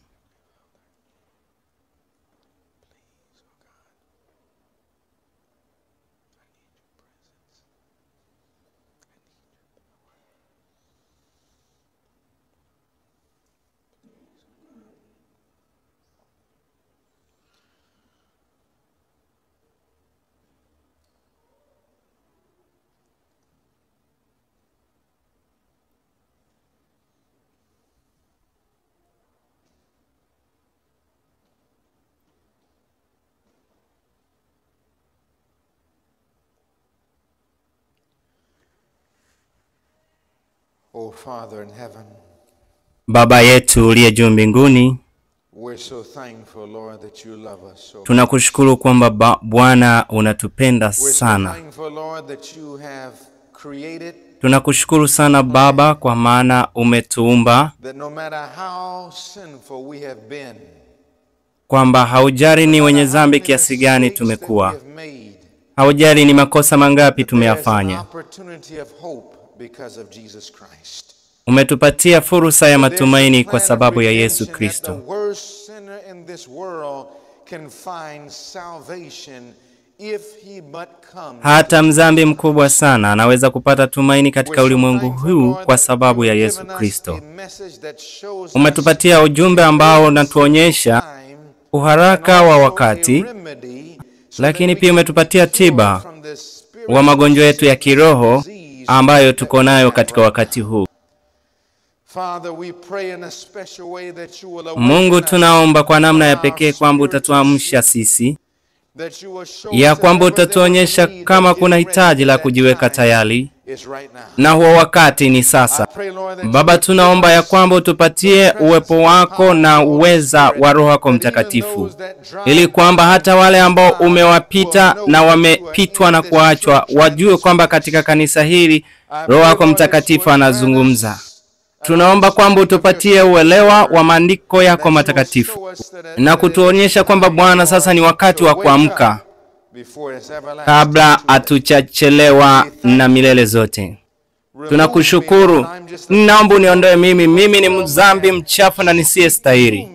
Baba yetu uliye juu mbinguni, tunakushukuru kwamba Bwana unatupenda sana. Tunakushukuru sana Baba kwa maana umetuumba, kwamba haujali ni wenye dhambi kiasi gani tumekuwa, haujali ni makosa mangapi tumeyafanya. Umetupatia fursa ya matumaini kwa sababu ya Yesu Kristo. Hata mzambi mkubwa sana anaweza kupata tumaini katika ulimwengu huu kwa sababu ya Yesu Kristo. Umetupatia ujumbe ambao unatuonyesha uharaka wa wakati, lakini pia umetupatia tiba wa magonjwa yetu ya kiroho ambayo tuko nayo katika wakati huu. Mungu, tunaomba kwa namna ya pekee kwamba utatuamsha sisi, ya kwamba utatuonyesha kama kuna hitaji la kujiweka tayari, na huo wakati ni sasa. Baba, tunaomba ya kwamba utupatie uwepo wako na uweza wa Roho wako Mtakatifu, ili kwamba hata wale ambao umewapita na wamepitwa na kuachwa wajue kwamba katika kanisa hili Roho wako Mtakatifu anazungumza. Tunaomba kwamba utupatie uelewa wa maandiko yako matakatifu na kutuonyesha kwamba Bwana, sasa ni wakati wa kuamka kabla hatuchachelewa na milele zote. Tunakushukuru. Naomba uniondoe mimi ni mzambi mchafu na nisiyestahili.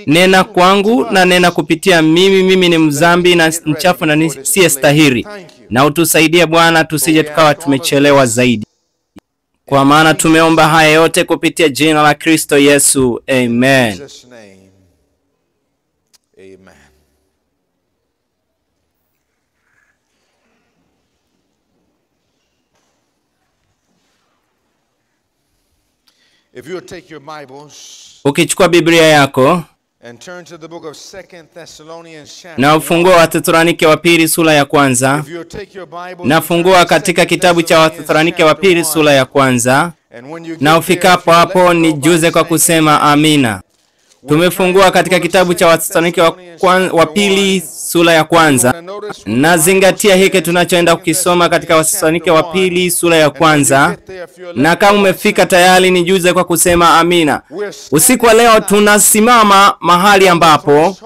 Nena kwangu na nena kupitia mimi. Mimi ni mzambi na mchafu na nisiyestahili. Na utusaidie Bwana tusije tukawa tumechelewa zaidi. Kwa maana tumeomba haya yote kupitia jina la Kristo Yesu. Amen. Amen. If you take your Bibles Ukichukua Biblia yako and turn to the book of 2 Thessalonians chapter na ufungue Wathesalonike wa pili sura ya kwanza, If you take your Bibles na fungua katika kitabu cha Wathesalonike wa pili sura ya kwanza, na ufikapo hapo nijuze kwa kusema amina. Tumefungua katika kitabu cha Wathesalonike wa pili sura ya kwanza, na zingatia hiki tunachoenda kukisoma katika Wathesalonike wa pili sura ya kwanza, na kama umefika tayari nijuze kwa kusema amina. Usiku wa leo tunasimama mahali ambapo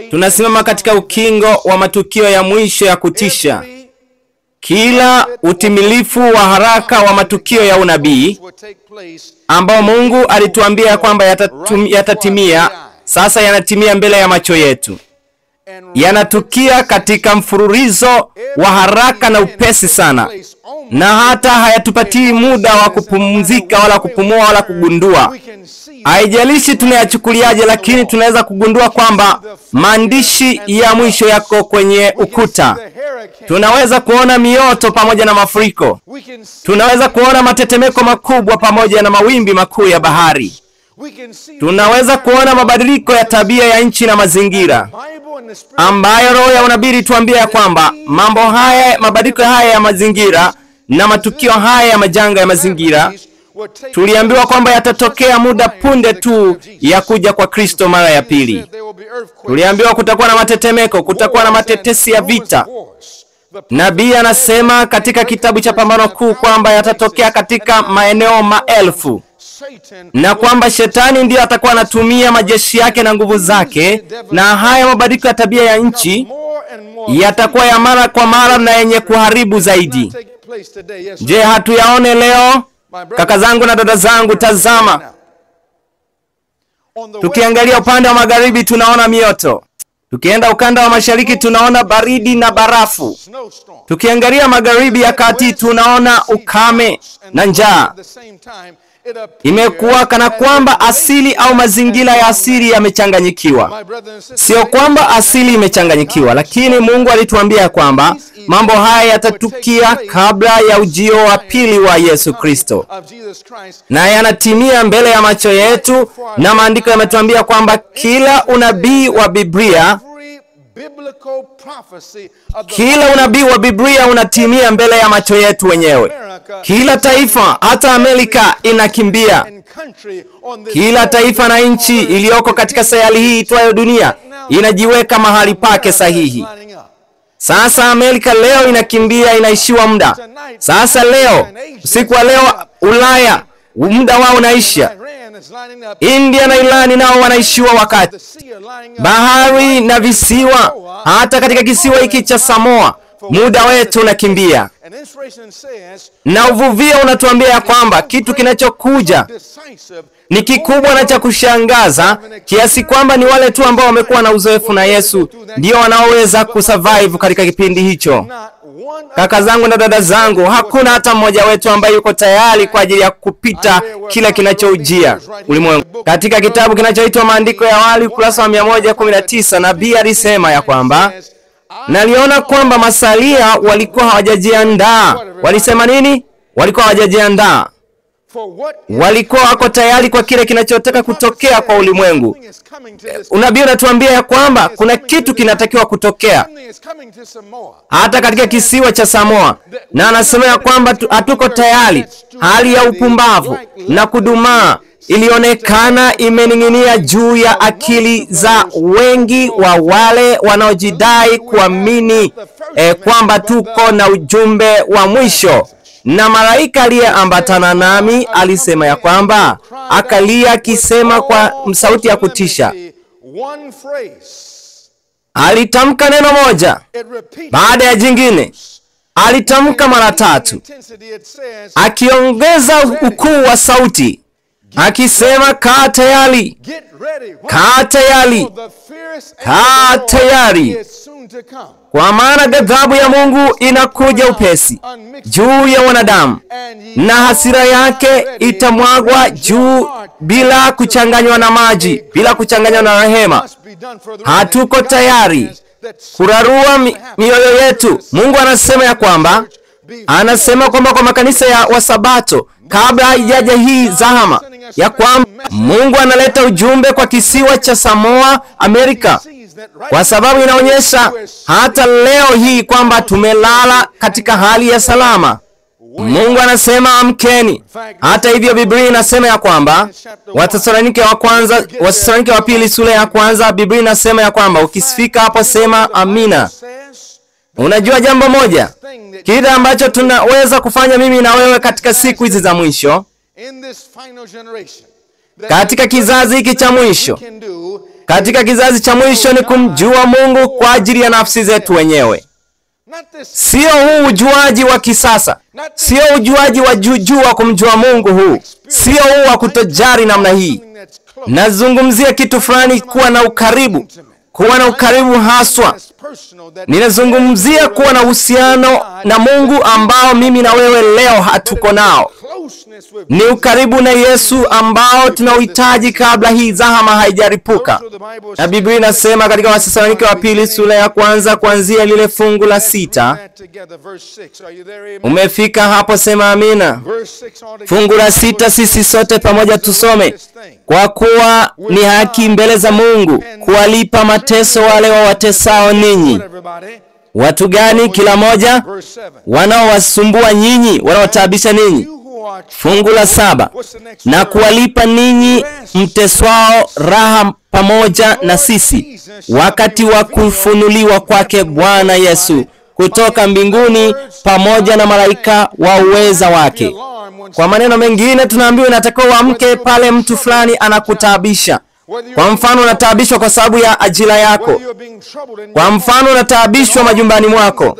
tunasimama katika ukingo wa matukio ya mwisho ya kutisha. Kila utimilifu wa haraka wa matukio ya unabii ambao Mungu alituambia kwamba yatatimia, sasa yanatimia mbele ya macho yetu. Yanatukia katika mfululizo wa haraka na upesi sana, na hata hayatupatii muda wa kupumzika wala kupumua wala kugundua. Haijalishi tunayachukuliaje, lakini tunaweza kugundua kwamba maandishi ya mwisho yako kwenye ukuta. Tunaweza kuona mioto pamoja na mafuriko. Tunaweza kuona matetemeko makubwa pamoja na mawimbi makuu ya bahari. Tunaweza kuona mabadiliko ya tabia ya nchi na mazingira, ambayo roho ya unabii tuambia kwamba mambo haya, mabadiliko haya ya mazingira na matukio haya ya majanga ya mazingira, tuliambiwa kwamba yatatokea muda punde tu ya kuja kwa Kristo mara ya pili. Tuliambiwa kutakuwa na matetemeko, kutakuwa na matetesi ya vita. Nabii anasema katika kitabu cha Pambano Kuu kwamba yatatokea katika maeneo maelfu, na kwamba shetani ndiyo atakuwa anatumia majeshi yake na nguvu zake, na haya mabadiliko ya tabia ya nchi yatakuwa ya mara kwa mara na yenye kuharibu zaidi. Je, hatuyaone leo? Kaka zangu na dada zangu, tazama. Tukiangalia upande wa magharibi tunaona mioto. Tukienda ukanda wa mashariki tunaona baridi na barafu. Tukiangalia magharibi ya kati tunaona ukame na njaa. Imekuwa kana kwamba asili au mazingira ya asili yamechanganyikiwa. Sio kwamba asili imechanganyikiwa, lakini Mungu alituambia kwamba mambo haya yatatukia kabla ya ujio wa pili wa Yesu Kristo, na yanatimia mbele ya macho yetu. Na maandiko yametuambia kwamba kila unabii wa Biblia, kila unabii wa Biblia unatimia mbele ya macho yetu wenyewe. Kila taifa, hata Amerika inakimbia. Kila taifa na nchi iliyoko katika sayari hii itwayo dunia inajiweka mahali pake sahihi. Sasa Amerika leo inakimbia, inaishiwa muda. Sasa leo, usiku wa leo, Ulaya muda wao unaisha. India na Irani nao wanaishiwa wakati. Bahari na visiwa, hata katika kisiwa hiki cha Samoa, muda wetu unakimbia. Na uvuvio unatuambia kwamba kitu kinachokuja ni kikubwa na cha kushangaza kiasi kwamba ni wale tu ambao wamekuwa na uzoefu na Yesu ndio wanaoweza kusurvive katika kipindi hicho. Kaka zangu na dada zangu, hakuna hata mmoja wetu ambaye yuko tayari kwa ajili ya kupita kila kinachoujia ulimwengu. Katika kitabu kinachoitwa Maandiko ya Awali ukurasa wa 119, nabii alisema ya kwamba naliona kwamba masalia walikuwa hawajajiandaa. Walisema nini? Walikuwa hawajajiandaa. Walikuwa wako tayari kwa kile kinachotaka kutokea kwa ulimwengu. Unabii unatuambia ya kwamba kuna kitu kinatakiwa kutokea hata katika kisiwa cha Samoa, na anasema ya kwamba hatuko tayari. Hali ya upumbavu na kudumaa ilionekana imening'inia juu ya akili za wengi wa wale wanaojidai kuamini kwamba tuko na ujumbe wa mwisho. Na malaika aliyeambatana nami alisema ya kwamba, akalia akisema kwa sauti ya kutisha. Alitamka neno moja baada ya jingine. Alitamka mara tatu, akiongeza ukuu wa sauti, akisema, kaa tayari, kaa tayari, kaa tayari, kwa maana ghadhabu ya Mungu inakuja upesi juu ya wanadamu, na hasira yake itamwagwa juu bila kuchanganywa na maji, bila kuchanganywa na rehema. Hatuko tayari kurarua mioyo yetu. Mungu anasema ya kwamba, anasema kwamba kwa makanisa ya Wasabato kabla haijaja hii zahama, ya kwamba Mungu analeta ujumbe kwa kisiwa cha Samoa, Amerika, kwa sababu inaonyesha hata leo hii kwamba tumelala katika hali ya salama. Mungu anasema amkeni. Hata hivyo Biblia inasema ya kwamba Wathesalonike wa kwanza, Wathesalonike wa pili sura ya kwanza, Biblia inasema ya kwamba ukifika hapo sema amina. Unajua jambo moja, kile ambacho tunaweza kufanya mimi na wewe katika siku hizi za mwisho, katika kizazi hiki cha mwisho, katika kizazi cha mwisho ni kumjua Mungu kwa ajili ya nafsi zetu wenyewe. Sio huu ujuaji wa kisasa, sio ujuaji wa juujuu wa kumjua Mungu huu, sio huu wa kutojari namna hii. Nazungumzia kitu fulani, kuwa na ukaribu, kuwa na ukaribu haswa. Ninazungumzia kuwa na uhusiano na Mungu ambao mimi na wewe leo hatuko nao. Ni ukaribu na Yesu ambao tunauhitaji kabla hii zahama haijaripuka. Na Biblia inasema katika Wathesalonike wa pili sura ya kwanza kuanzia lile fungu la 6. Umefika hapo, sema amina. Fungu la 6, sisi sote pamoja tusome. Kwa kuwa ni haki mbele za Mungu kuwalipa mateso wale wawatesao ninyi. Watu gani? Kila moja wanaowasumbua nyinyi, wanaotaabisha ninyi. Fungu la 7, na kuwalipa ninyi mteswao raha pamoja na sisi wakati wa kufunuliwa kwake Bwana Yesu kutoka mbinguni pamoja na malaika wa uweza wake. Kwa maneno mengine tunaambiwa inatakiwa uamke pale mtu fulani anakutaabisha. Kwa mfano unataabishwa kwa sababu ya ajira yako. Kwa mfano unataabishwa majumbani mwako.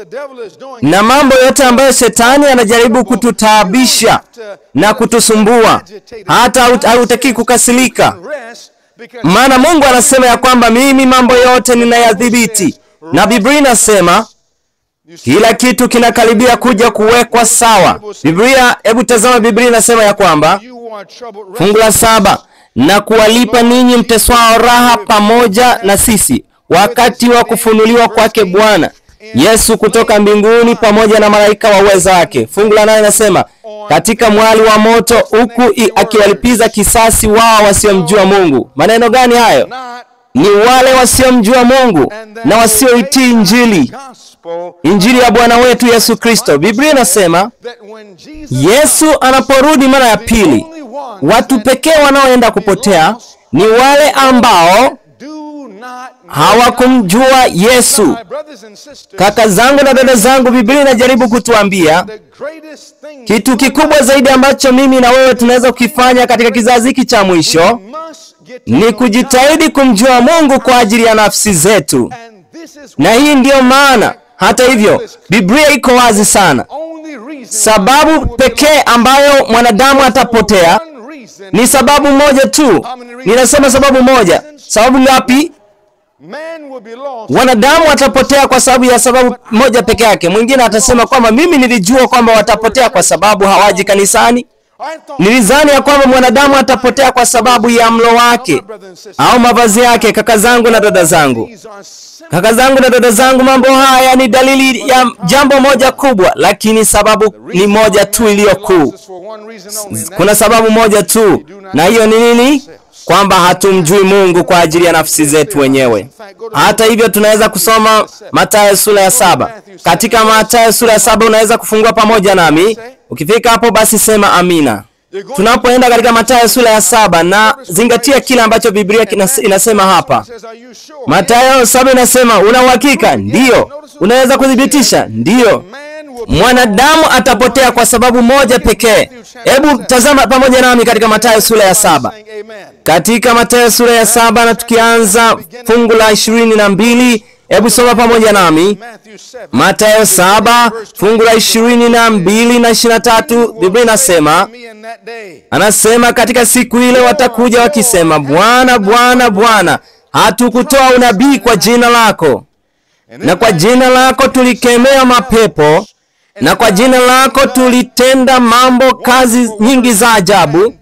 Na mambo yote ambayo shetani anajaribu kututaabisha na kutusumbua, hata hautaki kukasirika. Maana Mungu anasema ya kwamba mimi mambo yote ninayadhibiti. Na Biblia inasema kila kitu kinakaribia kuja kuwekwa sawa. Biblia, hebu tazama Biblia inasema ya kwamba fungu la 7, na kuwalipa ninyi mteswao raha pamoja na sisi wakati wa kufunuliwa kwake Bwana Yesu kutoka mbinguni pamoja na malaika wa uweza wake. Fungu la 8 inasema katika mwali wa moto, huku akiwalipiza kisasi wao wasiomjua Mungu. Maneno gani hayo? Ni wale wasiomjua Mungu na wasioitii Injili, Injili ya Bwana wetu Yesu Kristo. Biblia inasema Yesu anaporudi mara ya pili, watu pekee wanaoenda kupotea ni wale ambao Hawakumjua Yesu. Kaka zangu na dada zangu, Biblia inajaribu kutuambia kitu kikubwa zaidi ambacho mimi na wewe tunaweza kukifanya katika kizazi hiki cha mwisho ni kujitahidi kumjua Mungu kwa ajili ya nafsi zetu. Na hii ndiyo maana, hata hivyo, Biblia iko wazi sana. Sababu pekee ambayo mwanadamu atapotea ni sababu moja tu. Ninasema sababu moja. Sababu ngapi? Wanadamu watapotea kwa sababu ya sababu moja peke yake. Mwingine atasema kwamba mimi nilijua kwamba watapotea kwa sababu hawaji kanisani. Nilizani ya kwamba mwanadamu atapotea kwa sababu ya mlo wake au mavazi yake. Kaka zangu na dada zangu, kaka zangu na dada zangu, mambo haya ni dalili ya jambo moja kubwa, lakini sababu ni moja tu iliyo kuu. Kuna sababu moja tu, na hiyo ni nini? Kwamba hatumjui Mungu kwa ajili ya nafsi zetu wenyewe. Hata hivyo tunaweza kusoma Mathayo sura ya 7. Katika Mathayo sura ya 7 unaweza kufungua pamoja nami. Ukifika hapo basi sema amina. Tunapoenda katika Mathayo sura ya 7, na zingatia kile ambacho Biblia inasema hapa. Mathayo 7 inasema, una uhakika? Ndiyo. Unaweza kudhibitisha? Ndiyo. Mwanadamu atapotea kwa sababu moja pekee. Hebu tazama pamoja nami katika Mathayo sura ya 7. Katika Mathayo sura ya 7 na tukianza fungu la 22, hebu soma pamoja nami. Mathayo 7 fungu la 22 na 23, Biblia inasema, anasema katika siku ile watakuja wakisema, Bwana, Bwana, Bwana, hatukutoa unabii kwa jina lako, na kwa jina lako tulikemea mapepo, na kwa jina lako tulitenda mambo kazi nyingi za ajabu.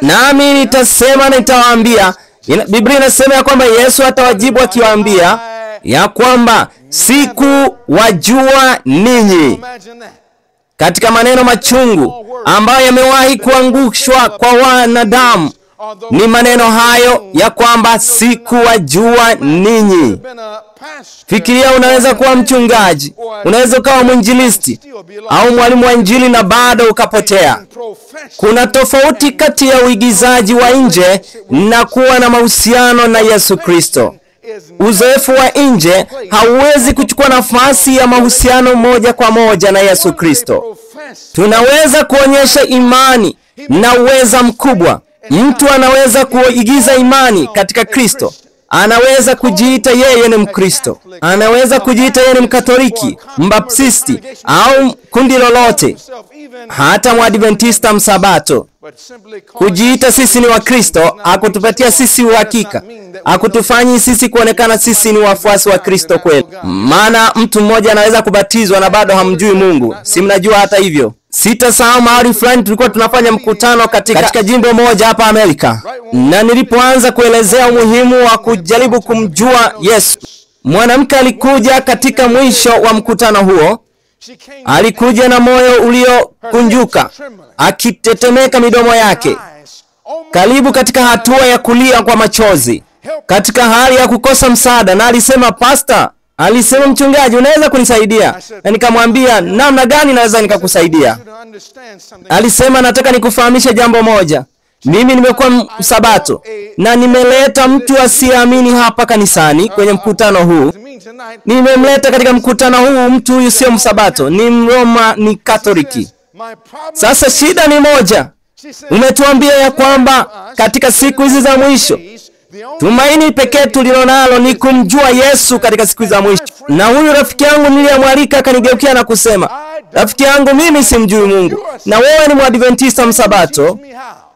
Nami nitasema na nitawaambia. Biblia inasema ya kwamba Yesu atawajibu akiwaambia ya kwamba sikuwajua ninyi. Katika maneno machungu ambayo yamewahi kuangushwa kwa wanadamu ni maneno hayo ya kwamba sikuwajua ninyi. Fikiria, unaweza kuwa mchungaji, unaweza kuwa mwinjilisti au mwalimu wa injili na bado ukapotea. Kuna tofauti kati ya uigizaji wa nje na kuwa na mahusiano na Yesu Kristo. Uzoefu wa nje hauwezi kuchukua nafasi ya mahusiano moja kwa moja na Yesu Kristo. Tunaweza kuonyesha imani na uweza mkubwa. Mtu anaweza kuigiza imani katika Kristo. Anaweza kujiita yeye ni Mkristo. Anaweza kujiita yeye ni Mkatoliki, Mbaptisti au kundi lolote, hata Mwadventista Msabato. Kujiita sisi ni Wakristo hakutupatia sisi uhakika, hakutufanyi sisi kuonekana sisi ni wafuasi wa Kristo kweli. Maana mtu mmoja anaweza kubatizwa na bado hamjui Mungu. Si mnajua hata hivyo? Sitasahau mahali fulani tulikuwa tunafanya mkutano katika jimbo moja hapa Amerika, na nilipoanza kuelezea umuhimu wa kujaribu kumjua Yesu, mwanamke alikuja katika mwisho wa mkutano huo. Alikuja na moyo uliokunjuka, akitetemeka midomo yake, karibu katika hatua ya kulia kwa machozi, katika hali ya kukosa msaada. Na alisema, Pastor, alisema, mchungaji, unaweza kunisaidia? Na nikamwambia, namna gani naweza nikakusaidia? Alisema, nataka nikufahamishe jambo moja. Mimi nimekuwa Msabato na nimeleta mtu asiyeamini hapa kanisani kwenye mkutano huu. Nimemleta katika mkutano huu mtu huyu sio Msabato, ni Mroma, ni Katoliki. Sasa shida ni moja. Umetuambia ya kwamba katika siku hizi za mwisho tumaini pekee tulilonalo ni kumjua Yesu katika siku za mwisho. Na huyu rafiki yangu niliyemwalika akanigeukia na kusema, rafiki yangu, mimi simjui Mungu na wewe ni Mwadventista Msabato,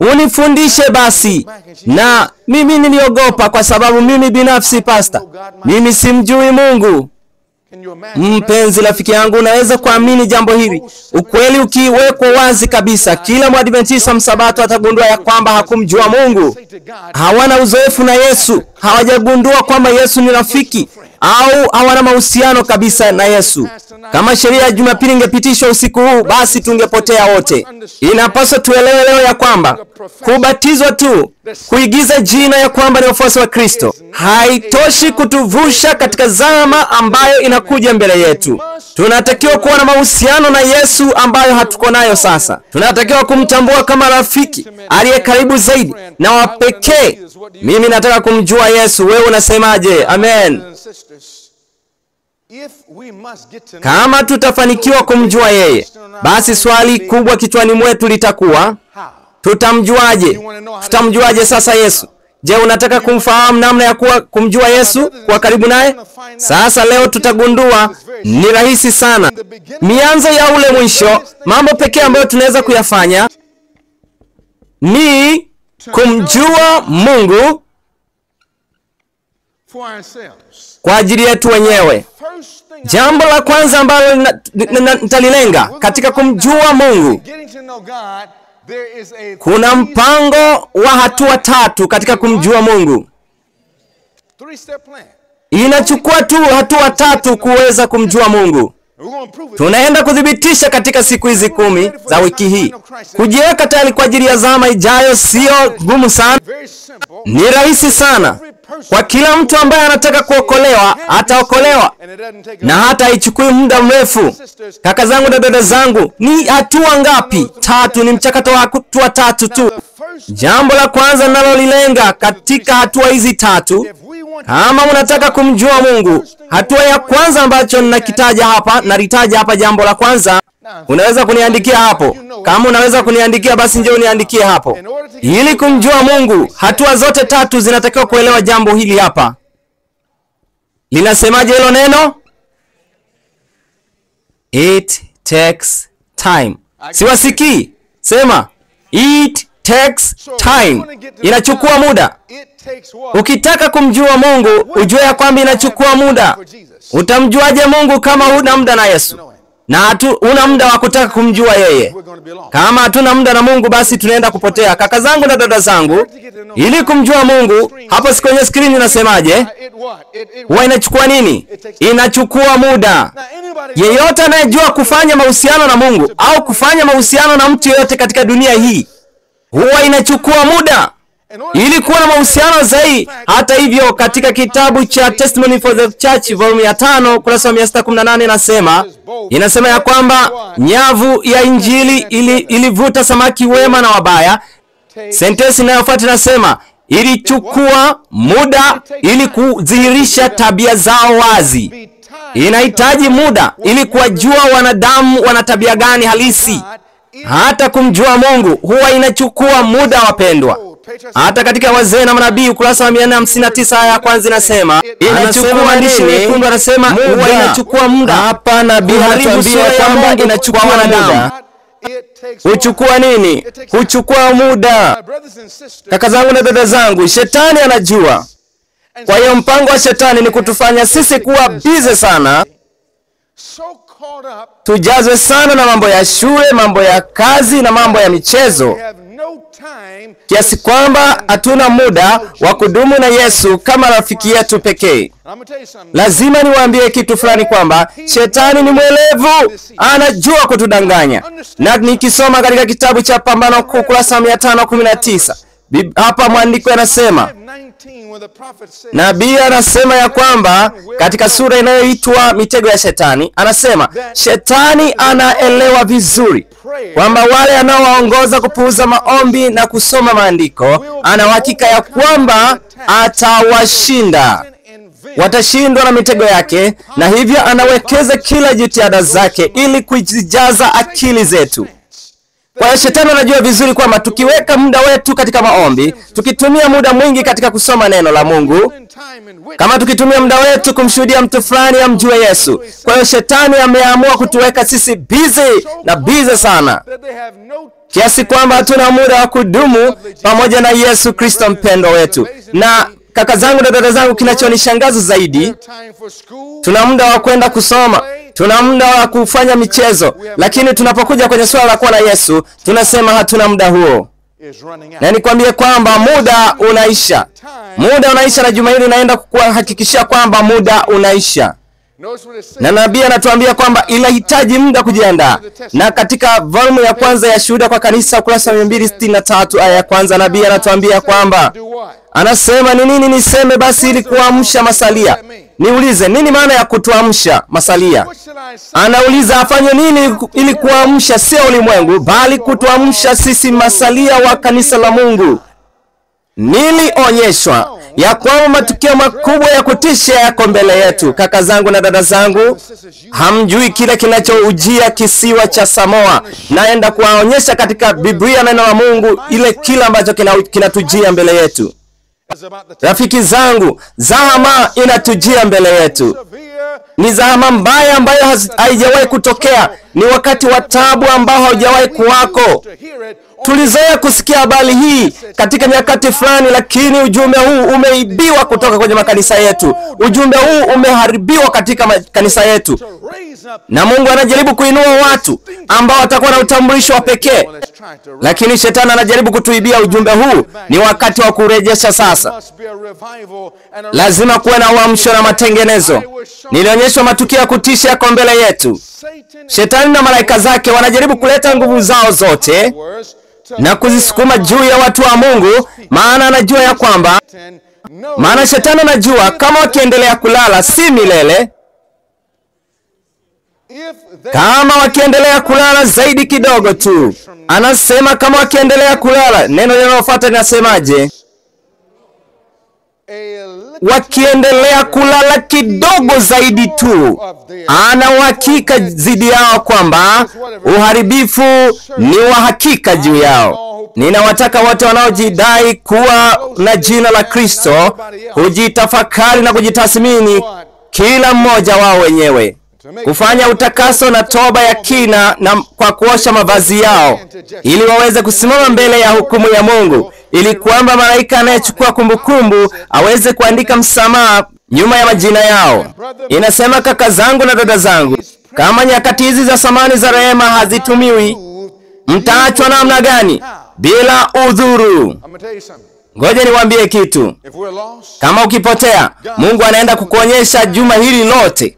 unifundishe basi. Na mimi niliogopa kwa sababu mimi binafsi, pastor, mimi simjui Mungu. Mpenzi rafiki yangu, unaweza kuamini jambo hili? Ukweli ukiwekwa wazi kabisa, kila Mwadventista Msabato atagundua ya kwamba hakumjua Mungu. Hawana uzoefu na Yesu, hawajagundua kwamba Yesu ni rafiki. au hawana mahusiano kabisa na Yesu. Kama sheria ya Jumapili ingepitishwa usiku huu, basi tungepotea wote. Inapaswa tuelewe leo ya kwamba kubatizwa tu, kuigiza jina ya kwamba ni wafuasi wa Kristo, haitoshi kutuvusha katika zama ambayo inakuja mbele yetu. Tunatakiwa kuwa na mahusiano na Yesu ambayo hatuko nayo sasa. Tunatakiwa kumtambua kama rafiki aliye karibu zaidi na wa pekee. Mimi nataka kumjua Yesu, wewe unasemaje? Amen. Kama tutafanikiwa kumjua yeye, basi swali kubwa kichwani mwetu litakuwa, tutamjuaje? Tutamjuaje sasa Yesu? Je, unataka kumfahamu namna ya kuwa kumjua Yesu, kuwa karibu naye? Sasa leo tutagundua ni rahisi sana. Mianzo ya ule mwisho, mambo pekee ambayo tunaweza kuyafanya ni kumjua Mungu kwa ajili yetu wenyewe. Jambo la kwanza ambalo nitalilenga katika kumjua Mungu, kuna mpango wa hatua tatu katika kumjua Mungu. Inachukua tu hatua tatu kuweza kumjua Mungu. Tunaenda kuthibitisha katika siku hizi 10 za wiki hii. Kujiweka tayari kwa ajili ya zama ijayo sio ngumu sana, ni rahisi sana. Kwa kila mtu ambaye anataka kuokolewa, ataokolewa, na hata haichukui muda mrefu. Kaka zangu na dada zangu, ni hatua ngapi? Tatu. Ni mchakato wa hatua tatu tu. Jambo la kwanza ninalolilenga katika hatua hizi tatu, kama unataka kumjua Mungu, hatua ya kwanza ambacho ninakitaja hapa, nalitaja hapa jambo la kwanza. Unaweza kuniandikia hapo. Kama unaweza kuniandikia, basi njoo uniandikie hapo. Ili kumjua Mungu, hatua zote tatu zinatakiwa kuelewa jambo hili hapa. Linasemaje hilo neno? It takes time. Siwasikii. Sema, it takes time. Inachukua muda. Ukitaka kumjua Mungu, ujue ya kwamba inachukua muda. Utamjuaje Mungu kama huna muda na Yesu? Na huna muda wa kutaka kumjua yeye? Kama hatuna muda na Mungu, basi tunaenda kupotea. Kaka zangu na dada zangu, ili kumjua Mungu, hapo kwenye screen inasemaje? Huwa inachukua nini? Inachukua muda. Yeyote anayejua kufanya mahusiano na Mungu au kufanya mahusiano na mtu yeyote katika dunia hii, huwa inachukua muda ili kuwa na mahusiano zaidi. Hata hivyo, katika kitabu cha Testimony for the Church volume ya 5 kurasa 618 inasema ya kwamba nyavu ya Injili ilivuta samaki wema na wabaya. Sentensi inayofuata inasema ilichukua muda ili kudhihirisha tabia zao wazi. Inahitaji muda ili kuwajua wanadamu wana tabia gani halisi. Hata kumjua Mungu huwa inachukua muda, wapendwa. Hata katika Wazee na Manabii ukurasa wa 459 aya ya kwanza inasema, inachukua maandishi mekundu anasema huwa inachukua muda. Hapa nabii anatuambia kwamba inachukua muda. Huchukua nini? Huchukua muda. Kaka zangu na dada zangu, shetani anajua. Kwa hiyo mpango wa shetani ni kutufanya sisi kuwa busy sana, tujazwe sana na mambo ya shule, mambo ya kazi na mambo ya michezo, kiasi kwamba hatuna muda wa kudumu na Yesu kama rafiki yetu pekee. Lazima niwaambie kitu fulani kwamba shetani ni mwelevu, anajua kutudanganya. Na nikisoma katika kitabu cha Pambano Kuu kurasa 519, hapa mwandiko anasema, nabii anasema ya kwamba katika sura inayoitwa Mitego ya Shetani, anasema shetani anaelewa vizuri kwamba wale anaowaongoza kupuuza maombi na kusoma maandiko, ana uhakika ya kwamba atawashinda. Watashindwa na mitego yake, na hivyo anawekeza kila jitihada zake ili kuzijaza akili zetu. Kwa hiyo shetani anajua vizuri kwamba tukiweka muda wetu katika maombi, tukitumia muda mwingi katika kusoma neno la Mungu, kama tukitumia muda wetu kumshuhudia mtu fulani amjue Yesu. Kwa hiyo shetani ameamua kutuweka sisi busy na busy sana, kiasi kwamba hatuna muda wa kudumu pamoja na Yesu Kristo mpendwa wetu. Na kaka zangu na dada zangu, kinachonishangaza zaidi, tuna muda wa kwenda kusoma, tuna muda wa kufanya michezo, lakini tunapokuja kwenye swala la kuwa na Yesu tunasema hatuna muda huo. Na nikwambie kwamba muda unaisha. Muda unaisha, na juma hili naenda kukuhakikishia kwamba muda unaisha. Na nabii anatuambia kwamba inahitaji muda kujiandaa. Na katika volume ya kwanza ya Shuhuda kwa Kanisa ukurasa 263 aya ya kwanza, nabii anatuambia kwamba anasema, ni nini niseme basi ili kuamsha masalia? Niulize, nini maana ya kutuamsha masalia? Anauliza afanye nini ili kuamsha sio ulimwengu, bali kutuamsha sisi masalia wa kanisa la Mungu. Nilionyeshwa ya kwamba matukio makubwa ya kutisha yako mbele yetu. Kaka zangu na dada zangu, hamjui kile kinachoujia kisiwa cha Samoa. Naenda kuwaonyesha katika Biblia, neno la Mungu, ile kile ambacho kinatujia mbele yetu. Rafiki zangu, zahama inatujia mbele yetu. Ni zahama mbaya ambayo haijawahi kutokea. Ni wakati wa taabu ambao haujawahi kuwako. Tulizoea kusikia habari hii katika nyakati fulani, lakini ujumbe huu umeibiwa kutoka kwenye makanisa yetu. Ujumbe huu umeharibiwa katika makanisa yetu. Na Mungu anajaribu kuinua watu ambao watakuwa na utambulisho wa pekee, lakini shetani anajaribu kutuibia ujumbe huu. Ni wakati wa kurejesha sasa. Lazima kuwe na uamsho na matengenezo. Nilionyeshwa matukio ya kutisha yako mbele yetu. Shetani na malaika zake wanajaribu kuleta nguvu zao zote na kuzisukuma juu ya watu wa Mungu, maana anajua ya kwamba, maana shetani anajua kama wakiendelea kulala si milele, kama wakiendelea kulala zaidi kidogo tu. Anasema kama wakiendelea kulala, neno linalofuata linasemaje? Wakiendelea kulala kidogo zaidi tu, ana uhakika zidi yao kwamba uharibifu ni wa hakika juu yao. Ninawataka wote wanaojidai kuwa na jina la Kristo kujitafakari na kujitathmini kila mmoja wao wenyewe, kufanya utakaso na toba ya kina na kwa kuosha mavazi yao, ili waweze kusimama mbele ya hukumu ya Mungu, ili kwamba malaika anayechukua kumbukumbu aweze kuandika msamaha nyuma ya majina yao. Inasema, kaka zangu na dada zangu, kama nyakati hizi za samani za rehema hazitumiwi, mtaachwa namna gani? Bila udhuru. Ngoja niwaambie kitu. Kama ukipotea, Mungu anaenda kukuonyesha juma hili lote.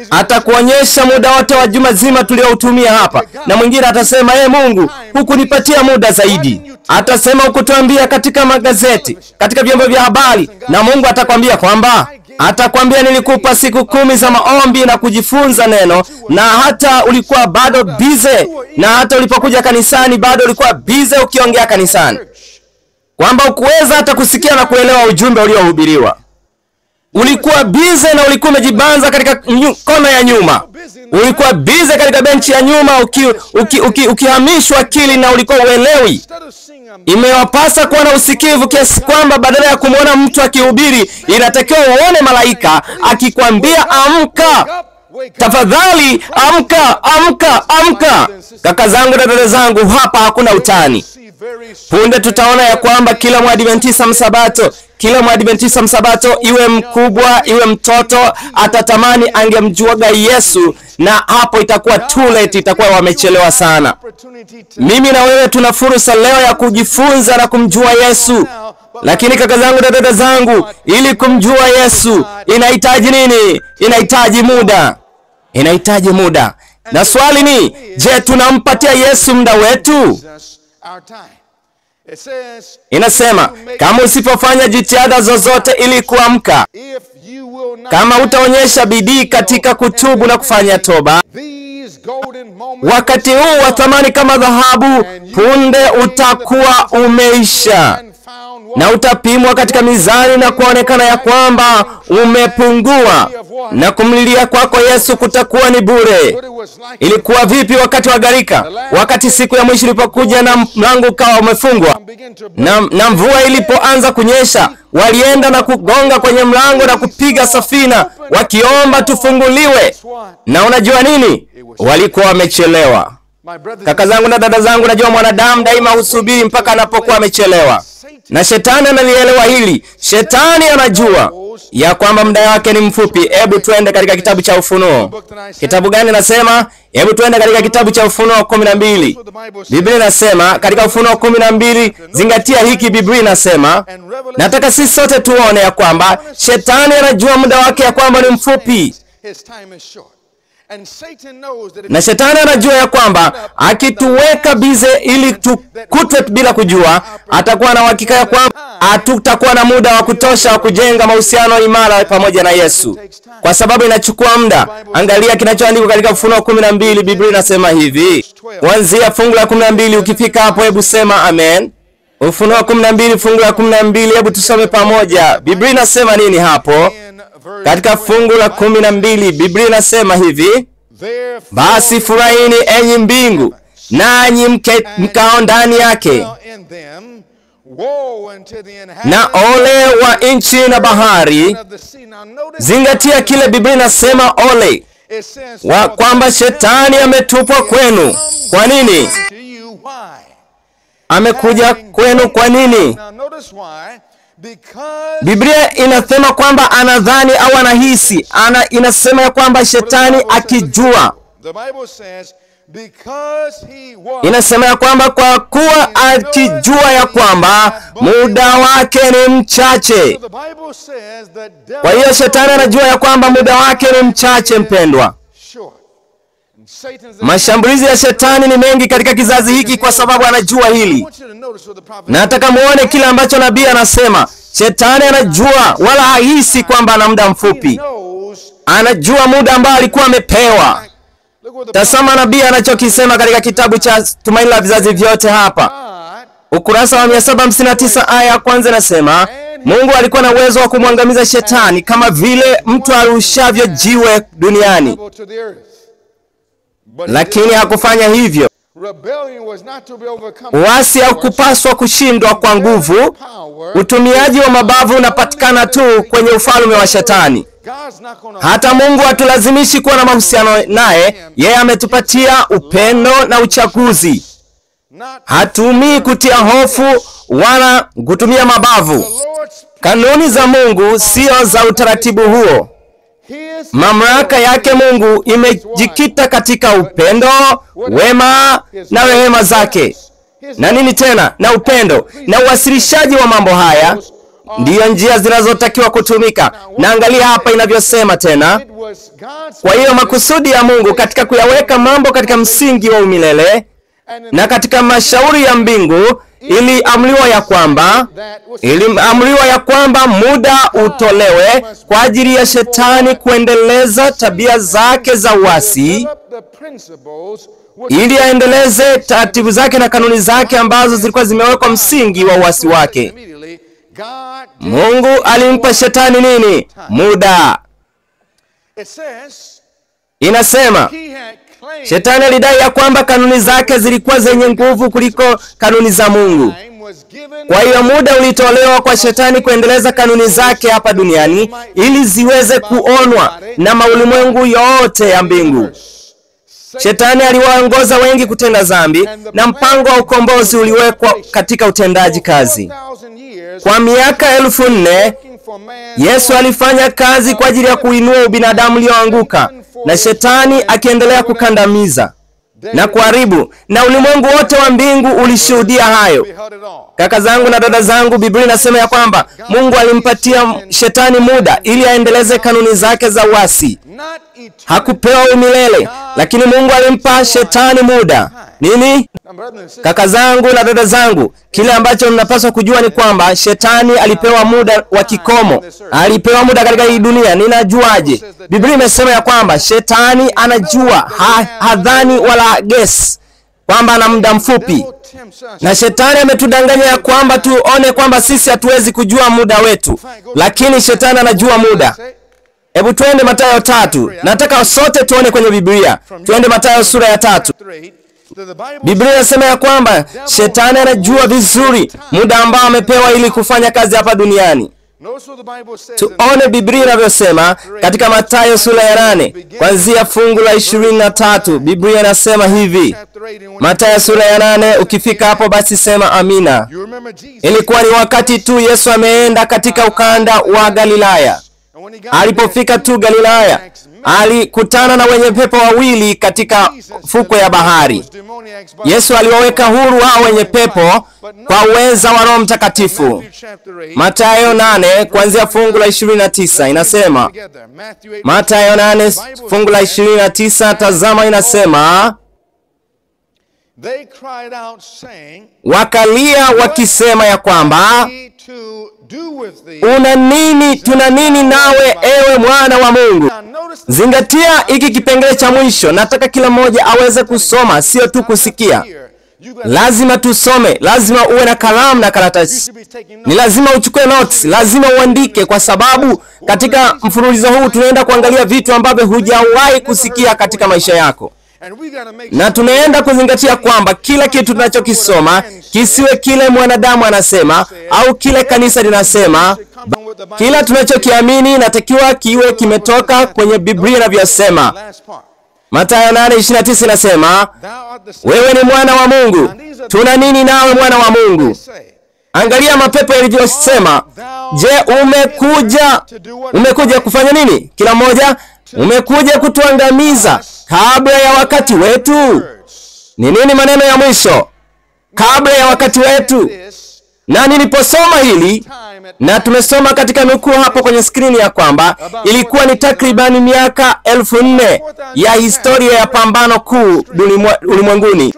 Atakuonyesha muda wote wa juma zima tulioutumia hapa. Na mwingine atasema, Mungu, hukunipatia muda zaidi. Atasema hukutuambia katika magazeti, katika vyombo vya habari. Na Mungu atakwambia kwamba, atakwambia nilikupa siku 10 za maombi na kujifunza neno, na hata ulikuwa bado bize, na hata ulipokuja kanisani bado ulikuwa bize ukiongea kanisani, kwamba ukuweza hata kusikia na kuelewa ujumbe uliohubiriwa. Ulikuwa bize na ulikuwa umejibanza katika kona ya nyuma. Ulikuwa bize katika benchi ya nyuma ukihamishwa akili na ulikuwa uelewi. Imewapasa kuwa na usikivu kiasi kwamba badala ya kumwona mtu akihubiri, inatakiwa uone malaika akikwambia amka. Tafadhali amka, amka, amka. Kaka zangu na dada zangu, hapa hakuna utani. Punde tutaona ya kwamba kila Mwadventista msabato, kila Mwadventista msabato, iwe mkubwa iwe mtoto, atatamani angemjuaga Yesu, na hapo itakuwa too late, itakuwa wamechelewa sana. Mimi na wewe tuna fursa leo ya kujifunza na kumjua Yesu. Lakini kaka zangu na dada zangu, ili kumjua Yesu inahitaji nini? Inahitaji muda. Inahitaji muda. Na swali ni, je, tunampatia Yesu muda wetu? Inasema, kama usipofanya jitihada zozote ili kuamka, kama utaonyesha bidii katika kutubu na kufanya toba, wakati huu wa thamani kama dhahabu punde utakuwa umeisha, na utapimwa katika mizani na kuonekana ya kwamba umepungua, na kumlilia kwako Yesu kutakuwa ni bure. Ilikuwa vipi wakati wa gharika? Wakati siku ya mwisho ilipokuja na mlango ukawa umefungwa, na mvua ilipoanza kunyesha, walienda na kugonga kwenye mlango na kupiga safina wakiomba tufunguliwe. Na unajua nini? Walikuwa wamechelewa. Kaka zangu na dada zangu, najua mwanadamu daima husubiri mpaka anapokuwa amechelewa. Na shetani analielewa hili. Shetani anajua ya kwamba muda wake ni mfupi. Hebu tuende katika kitabu cha Ufunuo. Kitabu gani nasema? Hebu tuende katika kitabu cha Ufunuo 12. Biblia inasema katika Ufunuo 12, zingatia hiki, Biblia inasema Nataka sisi sote tuone ya kwamba shetani anajua muda wake ya kwamba ni mfupi. Na shetani anajua ya kwamba akituweka bize ili tukutwe bila kujua, atakuwa na uhakika ya kwamba hatutakuwa na muda wa kutosha wa kujenga mahusiano imara pamoja na Yesu, kwa sababu inachukua muda. Angalia kinachoandikwa katika Ufunuo 12. Biblia inasema hivi, kuanzia fungu la 12. Ukifika hapo hebu sema amen. Ufunuo 12 fungu la 12, hebu tusome pamoja. Biblia inasema nini hapo? Katika fungu la 12 Biblia inasema hivi: basi furahini enyi mbingu, nanyi mkao ndani yake, na ole wa nchi na bahari. Zingatia kile Biblia inasema, ole wa kwamba shetani ametupwa kwenu. Kwa nini amekuja kwenu? Kwa nini? Biblia inasema kwamba anadhani au anahisi, inasema ya kwamba shetani akijua. Inasema ya kwamba kwa kuwa akijua ya kwamba muda wake ni mchache. Kwa hiyo shetani anajua ya kwamba muda wake ni mchache, mpendwa. Mashambulizi ya shetani ni mengi katika kizazi hiki kwa sababu anajua hili. Nataka muone kile ambacho nabii anasema. Shetani anajua wala hahisi kwamba ana muda mfupi. Anajua muda ambao alikuwa amepewa. Tazama nabii anachokisema katika kitabu cha Tumaini la Vizazi Vyote hapa. Ukurasa wa 759 aya ya kwanza inasema, Mungu alikuwa na uwezo wa kumwangamiza shetani kama vile mtu arushavyo jiwe duniani, lakini hakufanya hivyo. Uasi haukupaswa kushindwa kwa nguvu. Utumiaji wa mabavu unapatikana tu kwenye ufalme wa shetani. Hata Mungu hatulazimishi kuwa na mahusiano naye. Yeye ametupatia upendo na uchaguzi. Hatumii kutia hofu wala kutumia mabavu. Kanuni za Mungu sio za utaratibu huo. Mamlaka yake Mungu imejikita katika upendo, wema na rehema zake. Na nini tena? Na upendo na uwasilishaji wa mambo haya ndiyo njia zinazotakiwa kutumika. Na angalia hapa inavyosema tena. Kwa hiyo makusudi ya Mungu katika kuyaweka mambo katika msingi wa umilele na katika mashauri ya mbingu, iliamriwa ya kwamba muda utolewe kwa ajili ya shetani kuendeleza tabia zake za uasi, ili aendeleze taratibu zake na kanuni zake ambazo zilikuwa zimewekwa msingi wa uasi wake. Mungu alimpa shetani nini? Muda. Inasema shetani alidai ya kwamba kanuni zake zilikuwa zenye nguvu kuliko kanuni za Mungu. Kwa hiyo muda ulitolewa kwa shetani kuendeleza kanuni zake hapa duniani ili ziweze kuonwa na maulimwengu yote ya mbingu. Shetani aliwaongoza wengi kutenda dhambi, na mpango wa ukombozi uliwekwa katika utendaji kazi. Kwa miaka 4000 Yesu alifanya kazi kwa ajili ya kuinua ubinadamu ulioanguka, na shetani akiendelea kukandamiza na kuharibu, na ulimwengu wote wa mbingu ulishuhudia hayo. Kaka zangu na dada zangu, Biblia inasema ya kwamba Mungu alimpatia shetani muda ili aendeleze kanuni zake za uasi. Hakupewa umilele, lakini Mungu alimpa shetani muda. Nini? Kaka zangu na dada zangu, kile ambacho mnapaswa kujua ni kwamba shetani alipewa muda wa kikomo. Alipewa muda katika hii dunia. Ninajuaje? Biblia imesema ya kwamba shetani anajua, hadhani wala guess kwamba ana muda mfupi. Na shetani ametudanganya ya kwamba tuone kwamba sisi hatuwezi kujua muda wetu, lakini shetani anajua muda. Hebu tuende Mathayo 3. Nataka sote tuone kwenye Biblia. Tuende Mathayo sura ya 3. Biblia inasema ya kwamba shetani anajua vizuri muda ambao amepewa ili kufanya kazi hapa duniani. Tuone Biblia inavyosema katika Mathayo sura ya 8 kuanzia fungu la 23. Biblia inasema hivi. Mathayo sura ya 8, ukifika hapo basi sema amina. Ilikuwa ni wakati tu Yesu ameenda katika ukanda wa Galilaya. Alipofika tu Galilaya, alikutana na wenye pepo wawili katika fukwe ya bahari. Yesu aliwaweka huru hao wenye pepo, kwa uweza wa Roho Mtakatifu. Mathayo 8 kuanzia fungu la 29 inasema, Mathayo 8 fungu la 29, tazama inasema, wakalia wakisema ya kwamba, una nini, tuna nini nawe ewe mwana wa Mungu? Zingatia hiki kipengele cha mwisho. Nataka kila mmoja aweze kusoma, sio tu kusikia. Lazima tusome, lazima uwe na kalamu na karatasi. Ni lazima uchukue notes, lazima uandike, kwa sababu katika mfululizo huu tunaenda kuangalia vitu ambavyo hujawahi kusikia katika maisha yako. Na tunaenda kuzingatia kwamba kila kitu tunachokisoma kisiwe kile mwanadamu anasema au kile kanisa linasema. Kila tunachokiamini inatakiwa kiwe kimetoka kwenye Biblia inavyosema. Mathayo 8:29 inasema, wewe ni mwana wa Mungu, tuna nini nawe mwana wa Mungu? Angalia mapepo yalivyosema, je, umekuja kufanya nini? Kila mmoja, umekuja kutuangamiza kabla ya wakati wetu. Ni nini maneno ya mwisho? Kabla ya wakati wetu. Na niliposoma hili, na tumesoma katika nukuu hapo kwenye skrini ya kwamba ilikuwa ni takribani miaka 4000 ya historia ya pambano kuu ulimwenguni.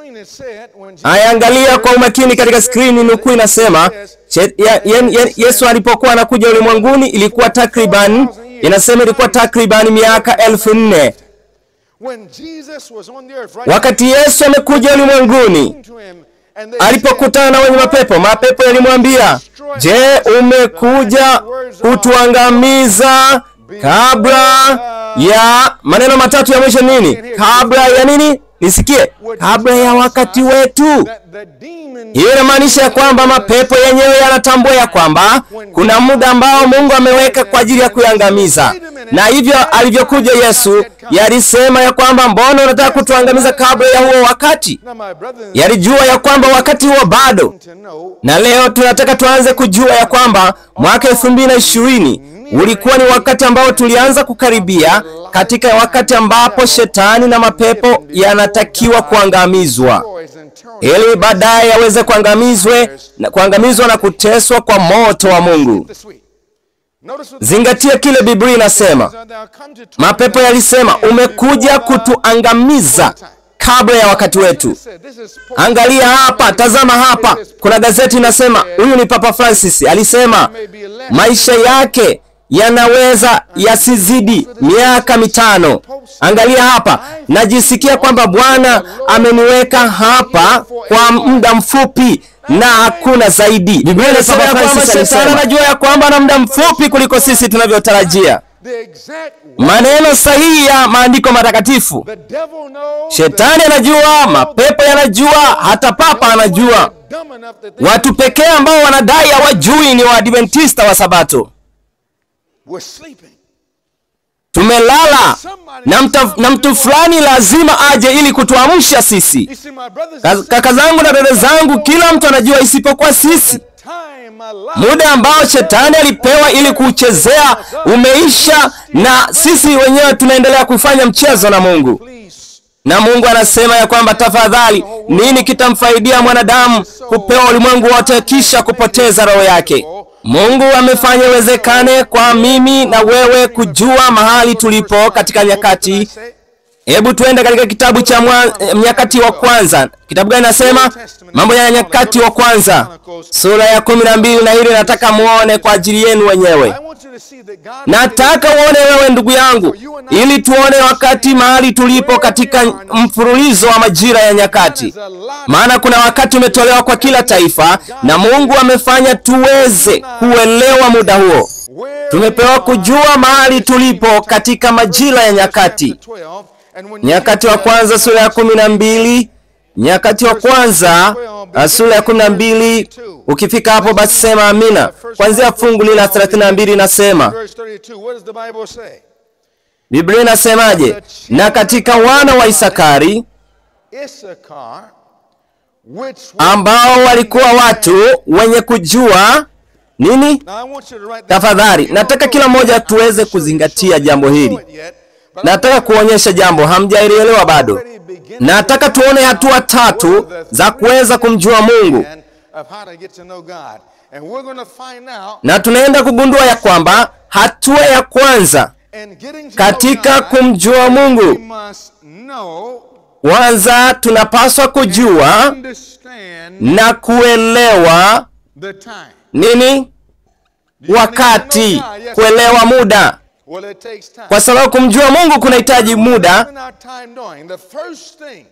Angalia kwa umakini katika skrini, nukuu inasema Yesu alipokuwa anakuja ulimwenguni ilikuwa takriban, inasema ilikuwa takriban miaka 4000. Wakati Yesu amekuja ulimwenguni, alipokutana na wenye mapepo, mapepo yalimwambia, je, umekuja kutuangamiza kabla ya, maneno matatu ya mwisho nini? Kabla ya nini? Nisikie, kabla ya wakati wetu. Hiyo inamaanisha ya kwamba mapepo yenyewe yanatambua ya kwamba kuna muda ambao Mungu ameweka kwa ajili ya kuangamiza. Na hivyo alivyokuja Yesu, yalisema ya kwamba mbona unataka kutuangamiza kabla ya huo wakati? Yalijua ya kwamba wakati huo bado. Na leo tunataka tuanze kujua ya kwamba mwaka 2020 ulikuwa ni wakati ambao tulianza kukaribia katika wakati ambapo shetani na mapepo yanatakiwa kuangamizwa, ili baadaye yaweze kuangamizwa na kuteswa kwa moto wa Mungu. Zingatia kile Biblia inasema. Mapepo yalisema, umekuja kutuangamiza kabla ya wakati wetu. Angalia hapa, tazama hapa, kuna gazeti inasema, huyu ni Papa Francis, alisema maisha yake yanaweza yasizidi miaka 5. Angalia hapa, najisikia kwamba Bwana ameniweka hapa kwa muda mfupi na hakuna zaidi. Biblia inasema kwamba shetani anajua ya kwamba ana muda mfupi kuliko sisi tunavyotarajia. Maneno sahihi ya maandiko matakatifu. Shetani anajua, mapepo yanajua, hata papa anajua. Watu pekee ambao wanadai hawajui ni Waadventista wa Sabato. Tumelala na mtu fulani lazima aje ili kutuamsha sisi. Kaka zangu na dada zangu, kila mtu anajua isipokuwa sisi. Muda ambao shetani alipewa ili kuchezea umeisha, na sisi wenyewe tunaendelea kufanya mchezo na Mungu. Na Mungu anasema ya kwamba tafadhali, nini kitamfaidia mwanadamu kupewa ulimwengu wote kisha kupoteza roho yake? Mungu amefanya iwezekane kwa mimi na wewe kujua mahali tulipo katika nyakati. Hebu tuende katika kitabu cha Nyakati wa Kwanza. Kitabu gani nasema? Mambo ya Nyakati wa Kwanza sura ya 12, na hili nataka muone kwa ajili yenu wenyewe. Nataka uone wewe ndugu yangu, ili tuone wakati mahali tulipo katika mfululizo wa majira ya nyakati. Maana kuna wakati umetolewa kwa kila taifa, na Mungu amefanya tuweze kuelewa muda huo. Tumepewa kujua mahali tulipo katika majira ya nyakati. Nyakati wa Kwanza sura ya 12, Nyakati wa Kwanza sura ya 12, ukifika hapo basi sema amina. Kuanzia fungu la 32 inasema, Biblia inasemaje? Na katika wana wa Isakari ambao walikuwa watu wenye kujua nini? Tafadhali, nataka kila mmoja tuweze kuzingatia jambo hili. Nataka kuonyesha jambo, hamjaelewa bado. Nataka tuone hatua tatu za kuweza kumjua Mungu. Na tunaenda kugundua ya kwamba hatua ya kwanza katika kumjua Mungu, kwanza tunapaswa kujua na kuelewa nini? Wakati, kuelewa muda. Kwa sababu kumjua Mungu kunahitaji muda.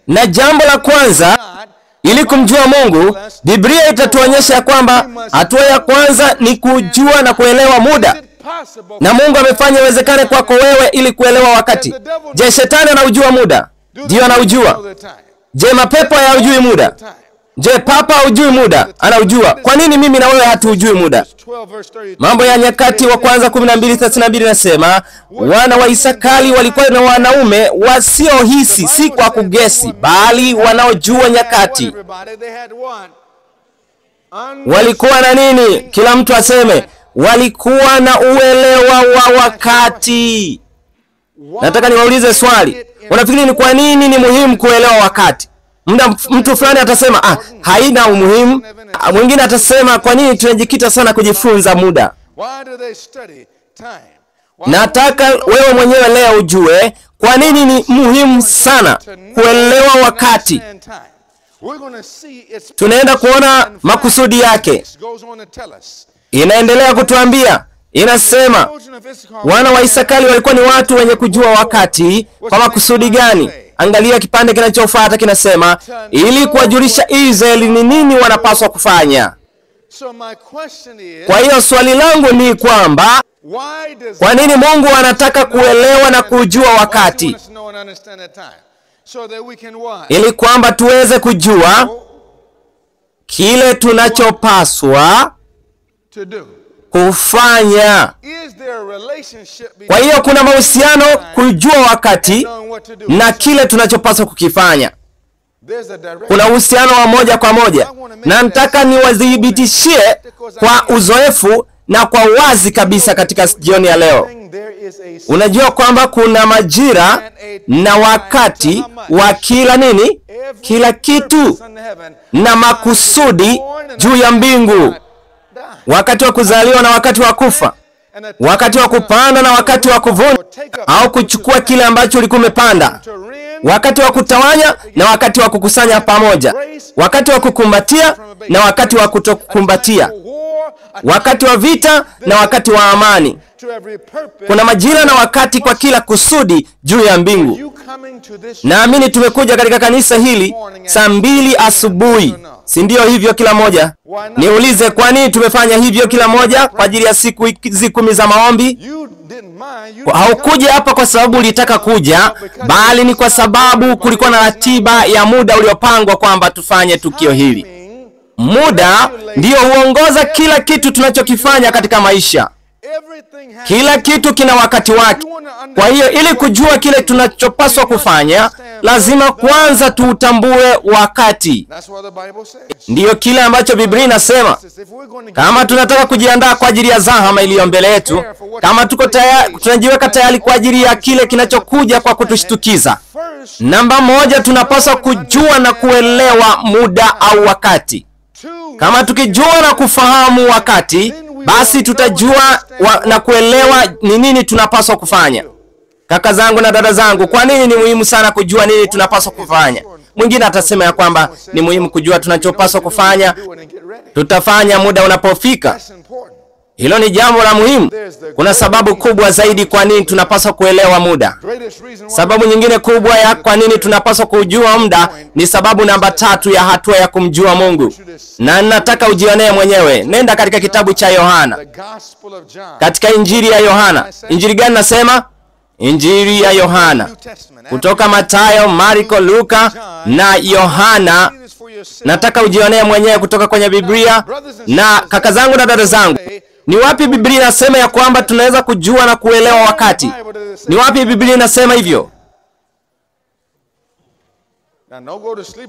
Na jambo la kwanza ili kumjua Mungu, Biblia itatuonyesha kwamba hatua ya kwanza ni kujua na kuelewa muda. Na Mungu amefanya iwezekane kwako wewe ili kuelewa wakati. Je, shetani anaujua muda? Ndio, anaujua. Je, mapepo hayaujui muda? Je, papa haujui muda? Anaujua. Kwa nini mimi na wewe hatuujui muda? Mambo ya Nyakati wa Kwanza 12:32 nasema, wana wa Isakari walikuwa na wanaume wasiohisi, si kwa kugesi, bali wanaojua nyakati. Walikuwa na nini? Kila mtu aseme, walikuwa na uelewa wa wakati. Nataka niwaulize swali. Unafikiri ni kwa nini ni muhimu kuelewa wakati? Mtu fulani atasema, haina umuhimu. Mwingine atasema, kwa nini tunajikita sana kujifunza muda? Nataka wewe mwenyewe leo ujue kwa nini ni muhimu sana kuelewa wakati. Tunaenda kuona makusudi yake. Inaendelea kutuambia, inasema wana wa Isakari walikuwa ni watu wenye kujua wakati. Kwa makusudi gani? Angalia kipande kinachofuata kinasema, ili kuwajulisha Israeli ni nini wanapaswa kufanya. Kwa hiyo swali langu ni kwamba, kwa nini Mungu anataka kuelewa na kujua wakati? Ili kwamba tuweze kujua kile tunachopaswa kufanya. Kwa hiyo kuna mahusiano kujua wakati na kile tunachopaswa kukifanya. Kuna uhusiano wa moja kwa moja. Na nataka niwadhibitishie kwa uzoefu na kwa wazi kabisa katika jioni ya leo. Unajua kwamba kuna majira na wakati wa kila nini? Kila kitu na makusudi juu ya mbingu. Wakati wa kuzaliwa na wakati wa kufa, wakati wa kupanda na wakati wa kuvuna au kuchukua kile ambacho ulikuwa umepanda, wakati wa kutawanya na wakati wa kukusanya pamoja, wakati wa kukumbatia na wakati wa kutokukumbatia, wakati wa vita na wakati wa amani. Kuna majira na wakati kwa kila kusudi juu ya mbingu. Naamini tumekuja katika kanisa hili saa 2 asubuhi, si ndio hivyo kila moja? Niulize, kwa nini tumefanya hivyo kila moja? Kwa ajili ya siku hizi 10 za maombi? Haukuja hapa kwa sababu ulitaka kuja, bali ni kwa sababu kulikuwa na ratiba ya muda uliopangwa kwamba tufanye tukio hili. Muda ndio huongoza kila kitu tunachokifanya katika maisha. Kila kitu kina wakati wake. Kwa hiyo ili kujua kile tunachopaswa kufanya, lazima kwanza tuutambue wakati. Ndiyo kile ambacho Biblia inasema. Kama tunataka kujiandaa kwa ajili ya zahama iliyo mbele yetu, kama tuko tayari, tunajiweka tayari kwa ajili ya kile kinachokuja kwa kutushtukiza, namba moja, tunapaswa kujua na kuelewa muda au wakati. Kama tukijua na kufahamu wakati, basi tutajua na kuelewa ni nini tunapaswa kufanya. Kaka zangu na dada zangu, kwa nini ni muhimu sana kujua nini tunapaswa kufanya? Mwingine atasema ya kwamba ni muhimu kujua tunachopaswa kufanya, tutafanya muda unapofika. Hilo ni jambo la muhimu. Kuna sababu kubwa zaidi kwa nini tunapaswa kuelewa muda. Sababu nyingine kubwa ya kwa nini tunapaswa kujua muda ni sababu namba 3 ya hatua ya kumjua Mungu. Na nataka ujionee mwenyewe. Nenda katika kitabu cha Yohana. Katika Injili ya Yohana. Injili gani nasema? Injili ya Yohana. Kutoka Mathayo, Marko, Luka na Yohana. Nataka ujionee mwenyewe kutoka kwenye Biblia. Na kaka zangu na dada zangu, ni wapi Biblia inasema ya kwamba tunaweza kujua na kuelewa wakati? Ni wapi Biblia inasema hivyo?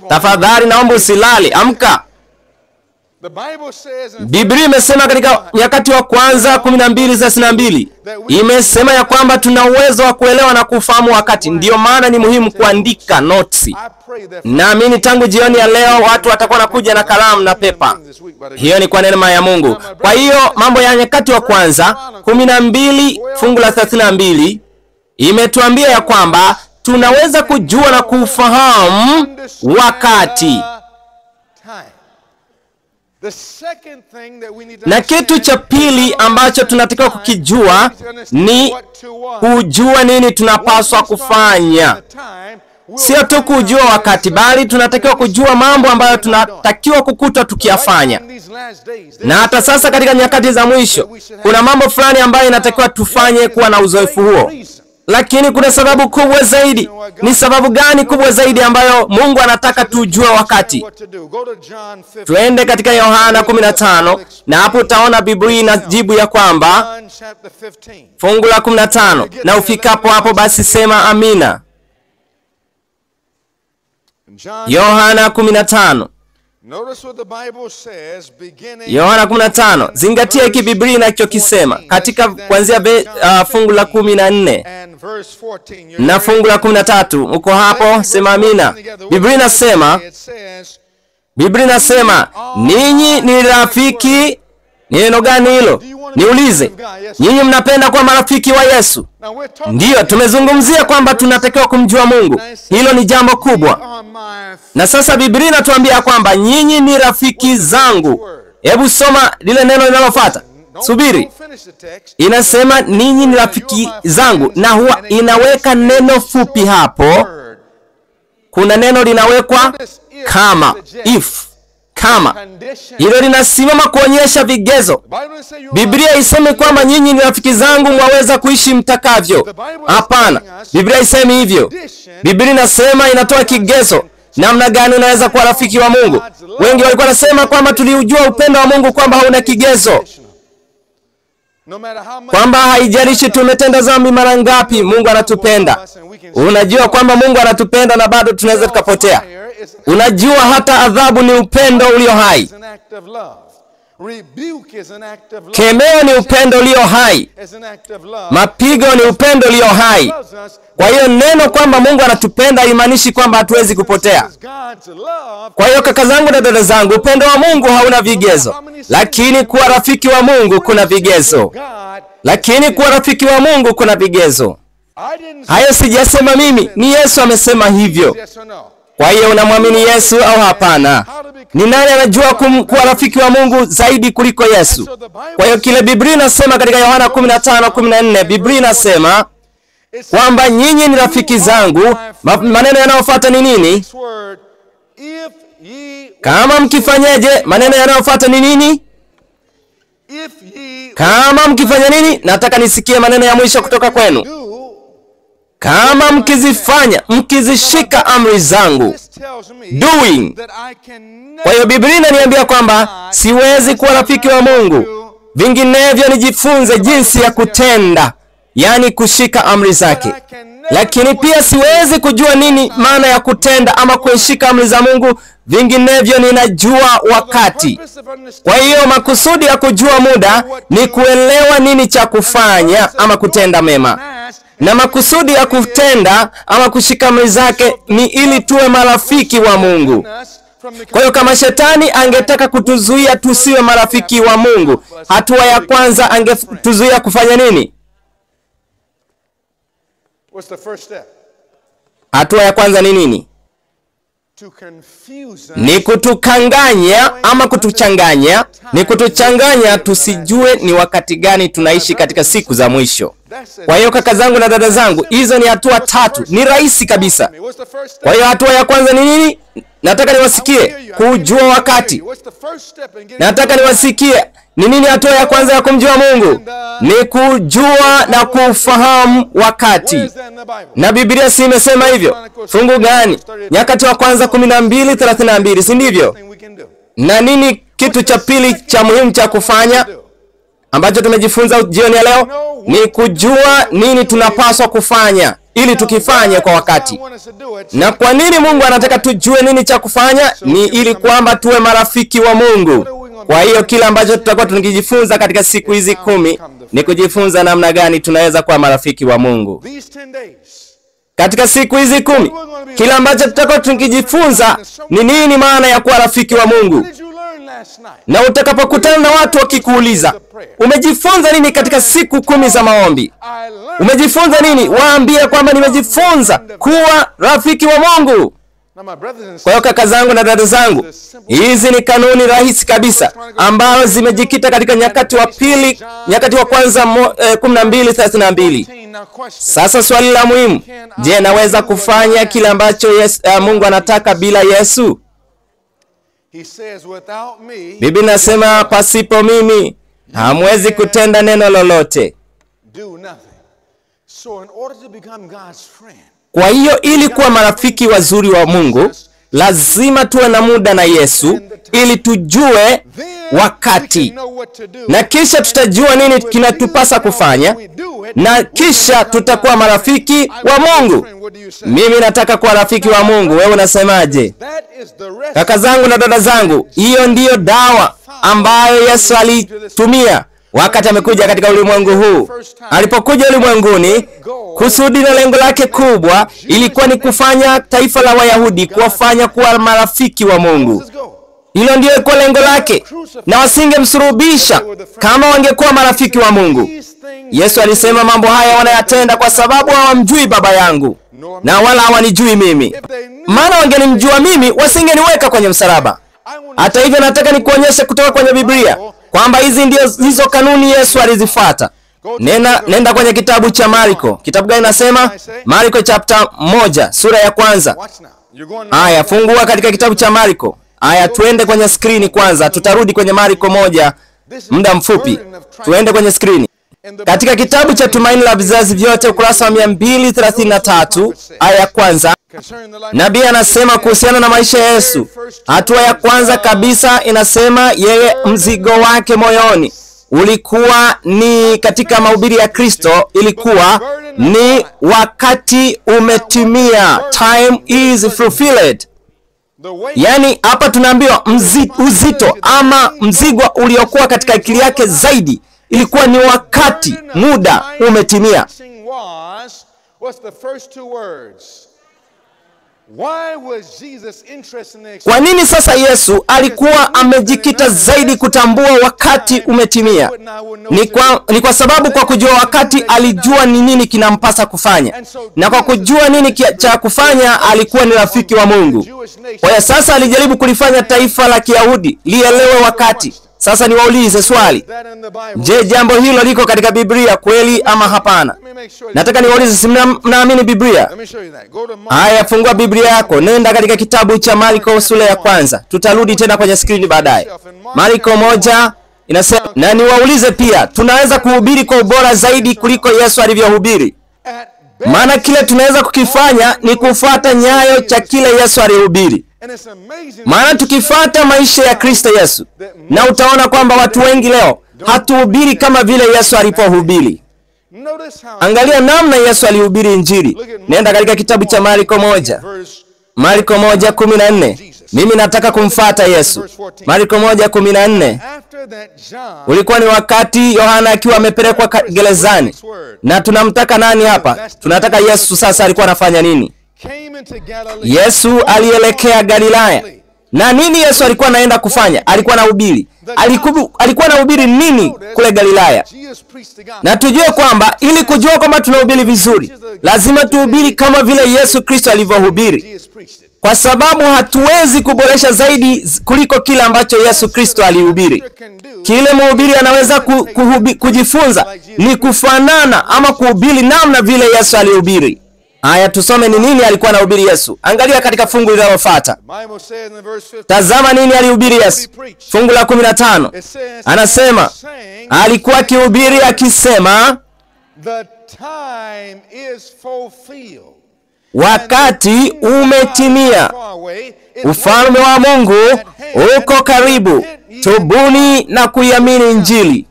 Tafadhali naomba usilale, amka. Biblia imesema katika Nyakati wa Kwanza 12:32 imesema ya kwamba tuna uwezo wa kuelewa na kufahamu wakati. Ndiyo maana ni muhimu kuandika notes. Naamini tangu jioni ya leo watu watakuwa nakuja na kalamu na pepa. Hiyo ni kwa neema ya Mungu. Kwa hiyo Mambo ya Nyakati wa Kwanza 12 fungu la 32 imetuambia ya kwamba tunaweza kujua na kufahamu wakati. Na kitu cha pili ambacho tunatakiwa kukijua ni kujua nini tunapaswa kufanya. Sio tu kujua wakati, bali tunatakiwa kujua mambo ambayo tunatakiwa kukuta tukiyafanya. Na hata sasa katika nyakati za mwisho, kuna mambo fulani ambayo inatakiwa tufanye kuwa na uzoefu huo. Lakini kuna sababu kubwa zaidi. Ni sababu gani kubwa zaidi ambayo Mungu anataka tujue wakati? Tuende katika Yohana 15, na hapo utaona Biblia inajibu ya kwamba fungu la 15, na ufikapo hapo basi sema amina. Yohana 15. Yohana 15. Zingatia hiki Biblia inachokisema katika kuanzia fungu la 14 na fungu la 13. Uko hapo, sema amina. Biblia inasema ninyi ni rafiki. Ni neno gani hilo? Niulize, nyinyi mnapenda kuwa marafiki wa Yesu? Ndiyo, tumezungumzia kwamba tunatakiwa kumjua Mungu. Hilo ni jambo kubwa. Na sasa Biblia inatuambia kwamba nyinyi ni rafiki zangu. Hebu soma lile neno linalofuata. Subiri. Inasema ninyi ni rafiki zangu, na huwa inaweka neno fupi hapo. Kuna neno linawekwa kama, if, kama. Hilo linasimama kuonyesha vigezo. Biblia isemi kwamba nyinyi ni rafiki zangu mwaweza kuishi mtakavyo. Hapana, Biblia isemi hivyo. Biblia inasema, inatoa kigezo namna gani unaweza kuwa rafiki wa Mungu. Wengi walikuwa wanasema kwamba tuliujua upendo wa Mungu kwamba hauna kigezo, kwamba haijalishi tumetenda dhambi mara ngapi, Mungu anatupenda. Unajua kwamba Mungu anatupenda na bado tunaweza tukapotea. Unajua hata adhabu ni upendo ulio hai. Kemeo ni upendo ulio hai. Mapigo ni upendo ulio hai. Kwa hiyo neno kwamba Mungu anatupenda haimaanishi kwamba hatuwezi kupotea. Kwa hiyo kaka zangu na dada zangu, upendo wa Mungu hauna vigezo. Lakini kuwa rafiki wa Mungu kuna vigezo. Lakini kuwa rafiki wa Mungu kuna vigezo. Hayo sijasema mimi, ni Yesu amesema hivyo. Kwa hiyo unamwamini Yesu au hapana? Ni nani anajua kuwa rafiki wa Mungu zaidi kuliko Yesu? Kwa hiyo kile Biblia inasema katika Yohana 15:14, Biblia inasema kwamba nyinyi ni rafiki zangu. Maneno yanayofuata ni nini? Kama mkifanyaje? Maneno yanayofuata ni nini? Kama mkifanya nini? Nataka nisikie maneno ya mwisho kutoka kwenu. Kama mkizifanya, mkizishika amri zangu. Doing. Kwa hiyo Biblia inaniambia kwamba siwezi kuwa rafiki wa Mungu vinginevyo nijifunze jinsi ya kutenda, yani kushika amri zake. Lakini pia siwezi kujua nini maana ya kutenda ama kushika amri za Mungu vinginevyo ninajua wakati. Kwa hiyo makusudi ya kujua muda ni kuelewa nini cha kufanya ama kutenda mema. Na makusudi ya kutenda ama kushika amri zake ni ili tuwe marafiki wa Mungu. Kwa hiyo kama shetani angetaka kutuzuia tusiwe marafiki wa Mungu, hatua ya kwanza angetuzuia kufanya nini? Hatua ya kwanza ni nini? Ni kutukanganya ama kutuchanganya. Ni kutuchanganya tusijue ni wakati gani tunaishi katika siku za mwisho. Kwa hiyo kaka zangu na dada zangu, hizo ni hatua tatu, ni rahisi kabisa. Kwa hiyo hatua ya kwanza ni nini? Nataka niwasikie kujua wakati. Nataka niwasikie ni nini hatua ya kwanza ya kumjua Mungu? Ni kujua na kufahamu wakati. Na Biblia si imesema hivyo? Fungu gani? Nyakati wa Kwanza 12:32, si ndivyo? Na nini kitu cha pili cha muhimu cha kufanya ambacho tumejifunza jioni ya leo? Ni kujua nini tunapaswa kufanya ili tukifanye kwa wakati. Na kwa nini Mungu anataka tujue nini cha kufanya? Ni ili kwamba tuwe marafiki wa Mungu. Kwa hiyo kila ambacho tutakuwa tunakijifunza katika siku hizi 10 ni kujifunza namna gani tunaweza kuwa marafiki wa Mungu. Katika siku hizi 10, kila ambacho tutakuwa tunakijifunza ni nini maana ya kuwa rafiki wa Mungu. Na utakapokutana na watu wakikuuliza, umejifunza nini katika siku 10 za maombi? Umejifunza nini? Waambie kwamba nimejifunza kuwa rafiki wa Mungu. Kwa hiyo kaka zangu na dada zangu, hizi ni kanuni rahisi kabisa ambazo zimejikita katika Nyakati wa Pili, Nyakati wa Kwanza 12:32. Sasa swali la muhimu, je, naweza kufanya kile ambacho Mungu anataka bila Yesu? Biblia inasema pasipo mimi hamwezi kutenda neno lolote. Kwa hiyo ili kuwa marafiki wazuri wa Mungu, lazima tuwe na muda na Yesu ili tujue wakati. Na kisha tutajua nini kinatupasa kufanya, na kisha tutakuwa marafiki wa Mungu. Mimi nataka kuwa rafiki wa Mungu, wewe unasemaje? Kaka zangu na dada zangu, hiyo ndiyo dawa ambayo Yesu alitumia wakati amekuja katika ulimwengu huu. Alipokuja ulimwenguni, kusudi na lengo lake kubwa ilikuwa ni kufanya taifa la Wayahudi kuwafanya kuwa marafiki wa Mungu. Hilo ndio ilikuwa lengo lake, na wasingemsurubisha kama wangekuwa marafiki wa Mungu. Yesu alisema mambo haya wanayatenda kwa sababu hawamjui Baba yangu na wala hawanijui mimi. Maana wangenimjua mimi wasingeniweka kwenye msalaba. Hata hivyo nataka nikuonyeshe kutoka kwenye Biblia kwamba hizi ndio hizo kanuni Yesu alizifuata. Nenda kwenye kitabu cha Marko. Kitabu gani nasema? Marko chapter 1 sura ya kwanza. Aya, fungua katika kitabu cha Marko. Aya, tuende kwenye skrini kwanza. Tutarudi kwenye Marko 1 muda mfupi. Tuende kwenye skrini. Katika kitabu cha Tumaini la Vizazi Vyote ukurasa wa 233 aya ya kwanza, nabii anasema kuhusiana na maisha ya Yesu. Hatua ya kwanza kabisa inasema yeye mzigo wake moyoni ulikuwa ni katika mahubiri ya Kristo, ilikuwa ni wakati umetimia, time is fulfilled. Yani hapa tunaambiwa uzito ama mzigo uliokuwa katika akili yake zaidi ilikuwa ni wakati, muda umetimia. Kwa nini sasa Yesu alikuwa amejikita zaidi kutambua wakati umetimia? Ni kwa sababu kwa kujua wakati alijua ni nini kinampasa kufanya. Na kwa kujua nini cha kufanya alikuwa ni rafiki wa Mungu. Kwa hiyo sasa alijaribu kulifanya taifa la Kiyahudi lielewe wakati. Sasa niwaulize swali. Je, jambo hilo liko katika Biblia kweli ama hapana? Nataka niwaulize, si mnaamini Biblia? Haya, fungua Biblia yako, nenda katika kitabu cha Marko sura ya kwanza. Tutarudi tena kwenye skrini baadaye. Marko 1 inasema, na niwaulize pia, tunaweza kuhubiri kwa ubora zaidi kuliko Yesu alivyohubiri? Maana kile tunaweza kukifanya ni kufuata nyayo cha kile Yesu alihubiri. Maana tukifuata maisha ya Kristo Yesu, na utaona kwamba watu wengi leo hatuhubiri kama vile Yesu alipohubiri. Angalia namna Yesu alihubiri Injili. Nenda katika kitabu cha Marko 1. Marko 1:14. Mimi nataka kumfuata Yesu. Marko 1:14. Ulikuwa ni wakati Yohana akiwa amepelekwa gerezani. Na tunamtaka nani hapa? Tunataka Yesu. Sasa alikuwa anafanya nini? Yesu alielekea Galilaya. Na nini Yesu alikuwa anaenda kufanya? Alikuwa anahubiri. Alikuwa anahubiri nini kule Galilaya? Na tujue kwamba ili kujua kwamba tunahubiri vizuri, lazima tuhubiri kama vile Yesu Kristo alivyohubiri. Kwa sababu hatuwezi kuboresha zaidi kuliko kile ambacho Yesu Kristo alihubiri. Kile mhubiri anaweza kujifunza ni kufanana ama kuhubiri namna vile Yesu alihubiri. Aya, tusome ni nini alikuwa anahubiri Yesu. Angalia katika fungu linalofuata. Tazama nini alihubiri Yesu. Fungu la 15. Anasema alikuwa akihubiri akisema, wakati umetimia, ufalme wa Mungu uko karibu, tubuni na kuiamini Injili.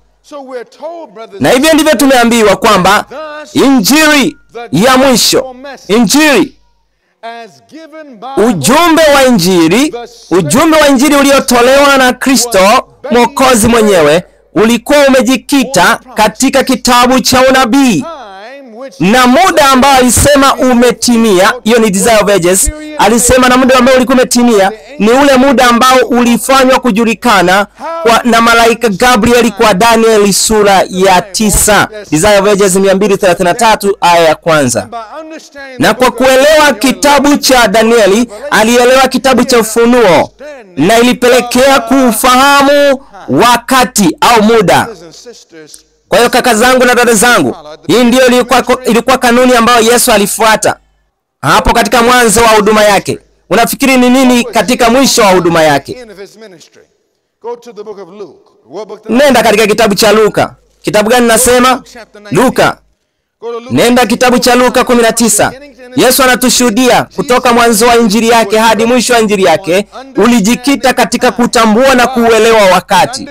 Na hivyo ndivyo tumeambiwa kwamba Injili ya mwisho, Injili Ujumbe wa Injili, ujumbe wa Injili uliotolewa na Kristo Mwokozi mwenyewe ulikuwa umejikita katika kitabu cha unabii na muda ambao alisema umetimia. Hiyo ni Desire of Ages. Alisema na muda ambao ulikuwa umetimia ni ule muda ambao ulifanywa kujulikana na malaika Gabrieli kwa Danieli sura ya 9, Desire of Ages 233 aya ya kwanza. Na kwa kuelewa kitabu cha Danieli, alielewa kitabu cha Ufunuo, na ilipelekea kuufahamu wakati au muda. Kwa hiyo kaka zangu na dada zangu, hii ndiyo ilikuwa kanuni ambayo Yesu alifuata hapo katika mwanzo wa huduma yake. Unafikiri ni nini katika mwisho wa huduma yake? Nenda katika kitabu cha Luka. Kitabu gani nasema? Luka. Nenda kitabu cha Luka 19. Yesu anatushuhudia kutoka mwanzo wa injili yake hadi mwisho wa injili yake ulijikita katika kutambua na kuuelewa wakati.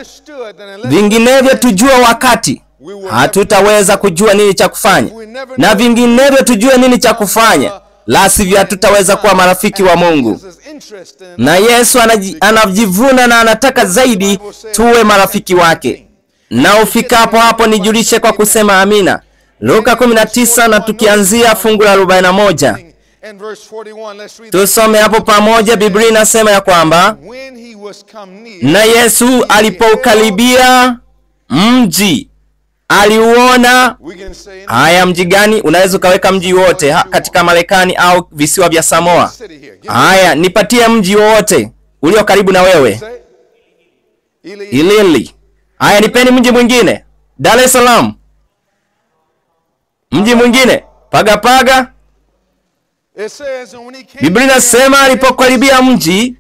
Vinginevyo tujue wakati, hatutaweza kujua nini cha kufanya. Na vinginevyo tujue nini cha kufanya, la sivyo hatutaweza kuwa marafiki wa Mungu. Na Yesu anajivuna na anataka zaidi tuwe marafiki wake. Na ufikapo hapo nijulishe kwa kusema amina. Luka 19 na tukianzia fungu la 41. Tusome hapo pamoja. Biblia inasema ya kwamba na Yesu alipoukaribia mji aliuona. Haya, mji gani? Unaweza ukaweka mji wote katika Marekani au visiwa vya Samoa. Haya, nipatie mji wote ulio karibu na wewe. Ilili. Haya, nipeni mji mwingine. Dar es Salaam. Mji mwingine, Paga Paga. Biblia inasema alipokaribia mji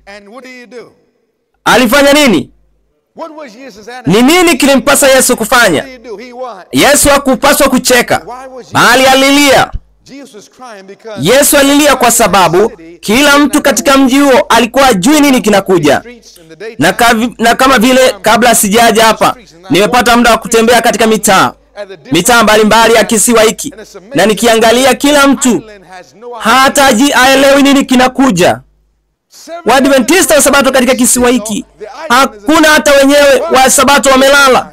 alifanya nini? Ni nini kilimpasa Yesu kufanya? Yesu hakupaswa kucheka, bali alilia. Yesu alilia kwa sababu kila mtu katika mji huo alikuwa ajui nini kinakuja. Na kama vile kabla sijaja hapa, nimepata muda wa kutembea katika mitaa mbalimbali ya kisiwa hiki, na nikiangalia kila mtu hata haelewi nini kinakuja. Waadventista wa Sabato katika kisiwa hiki hakuna hata wenyewe wa Sabato wamelala.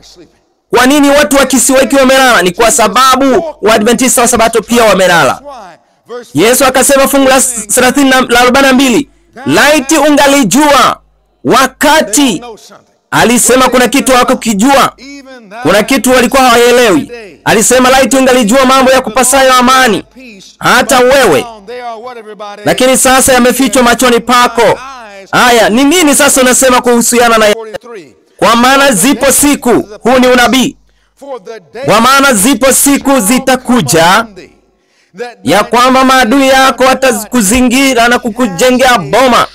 Kwa nini watu wa kisiwa hiki wamelala? Ni kwa sababu Waadventista wa Sabato pia wamelala. Yesu akasema fungu la 42, laiti ungalijua wakati. Alisema kuna kitu hawakukijua, kuna kitu walikuwa hawaelewi. Alisema laiti ungalijua mambo ya kupasayo amani, hata wewe, lakini sasa yamefichwa machoni pako. Haya, ni nini sasa unasema kuhusiana na? Kwa maana zipo siku, huu ni unabii, kwa maana zipo siku zitakuja ya kwamba maadui yako watakuzingira na kukujengea boma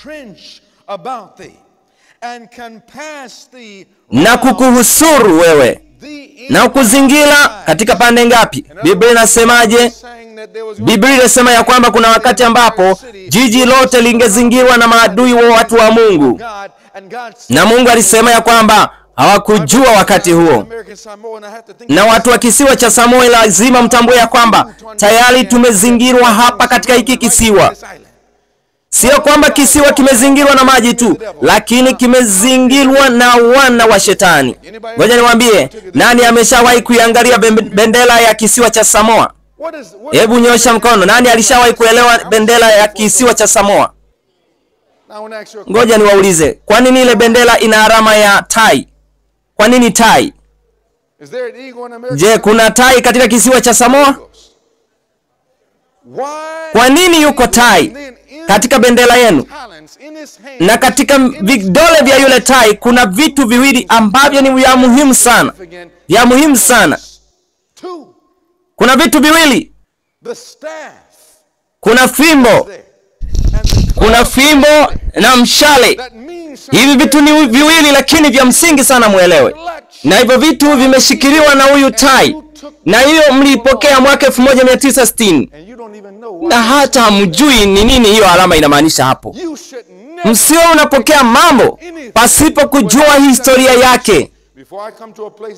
na kukuhusuru wewe na kukuzingira katika pande ngapi? Biblia inasemaje? Biblia inasema ya kwamba kuna wakati ambapo jiji lote lingezingirwa na maadui wa watu wa Mungu, na Mungu alisema ya kwamba hawakujua wakati huo. Na watu wa kisiwa cha Samoa lazima mtambue ya kwamba tayari tumezingirwa hapa katika hiki kisiwa. Sio kwamba kisiwa kimezingirwa na maji tu, lakini kimezingirwa na wana wa shetani. Ngoja niwaambie, nani ameshawahi kuiangalia bendera ya kisiwa cha Samoa? Hebu nyosha mkono. Nani alishawahi kuelewa bendera ya kisiwa cha Samoa? Ngoja niwaulize, kwa nini ile bendera ina alama ya tai? Kwa nini tai? Je, kuna tai katika kisiwa cha Samoa? Kwa nini yuko tai katika bendera yenu? Na katika vidole vya yule tai kuna vitu viwili ambavyo ni vya muhimu sana. Vya muhimu sana. Kuna vitu viwili. Kuna fimbo. Kuna fimbo na mshale. Hivi vitu ni viwili lakini vya msingi sana muelewe. Na hivyo vitu vimeshikiliwa na huyu tai. Na hiyo mlipokea mwaka 1960. Na hata hamjui ni nini hiyo alama inamaanisha hapo. Msio unapokea mambo pasipo kujua historia yake.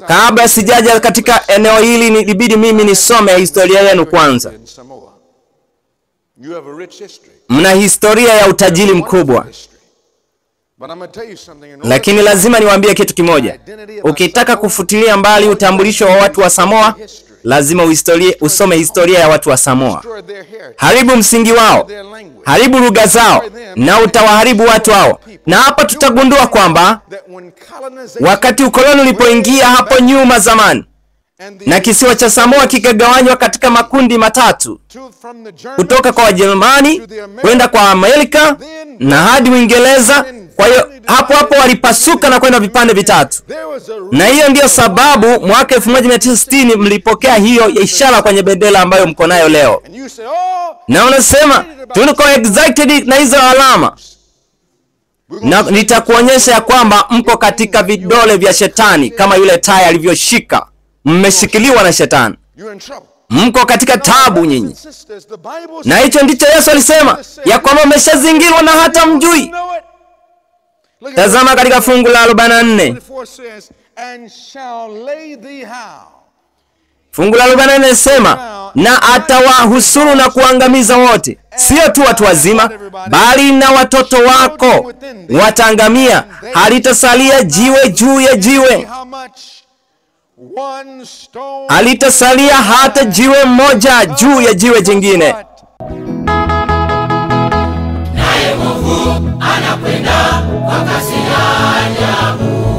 Kabla sijaja katika eneo hili nilibidi mimi nisome historia yenu kwanza. Mna historia ya utajiri mkubwa. Lakini lazima niwaambie kitu kimoja. Ukitaka kufutilia mbali utambulisho wa watu wa Samoa, lazima usome historia ya watu wa Samoa. Haribu msingi wao, haribu lugha zao, na utawaharibu watu hao. Na hapa tutagundua kwamba wakati ukoloni ulipoingia hapo nyuma zamani, na kisiwa cha Samoa kikagawanywa katika makundi matatu, kutoka kwa Wajerumani kwenda kwa Amerika na hadi Uingereza. Kwa hiyo hapo hapo walipasuka na kwenda vipande vitatu. Na hiyo ndiyo sababu mwaka 1960 mlipokea hiyo ishara kwenye bendera ambayo mko nayo leo. Na unasema tuko excited na hizo alama. Na nitakuonyesha ya kwamba mko katika vidole vya shetani, kama yule tai alivyoshika. Mmeshikiliwa na shetani. Mko katika taabu nyinyi. Na hicho ndicho Yesu alisema, ya kwamba mmeshazingirwa na hata mjui. Tazama katika fungu la 44. Fungu la 44 linasema, na atawahusuru na kuangamiza wote, sio tu watu wazima, bali na watoto wako wataangamia. Halitasalia jiwe juu ya jiwe, halitasalia hata jiwe moja juu ya jiwe jingine. Naye Mungu anakwenda kwa kasi ya ajabu.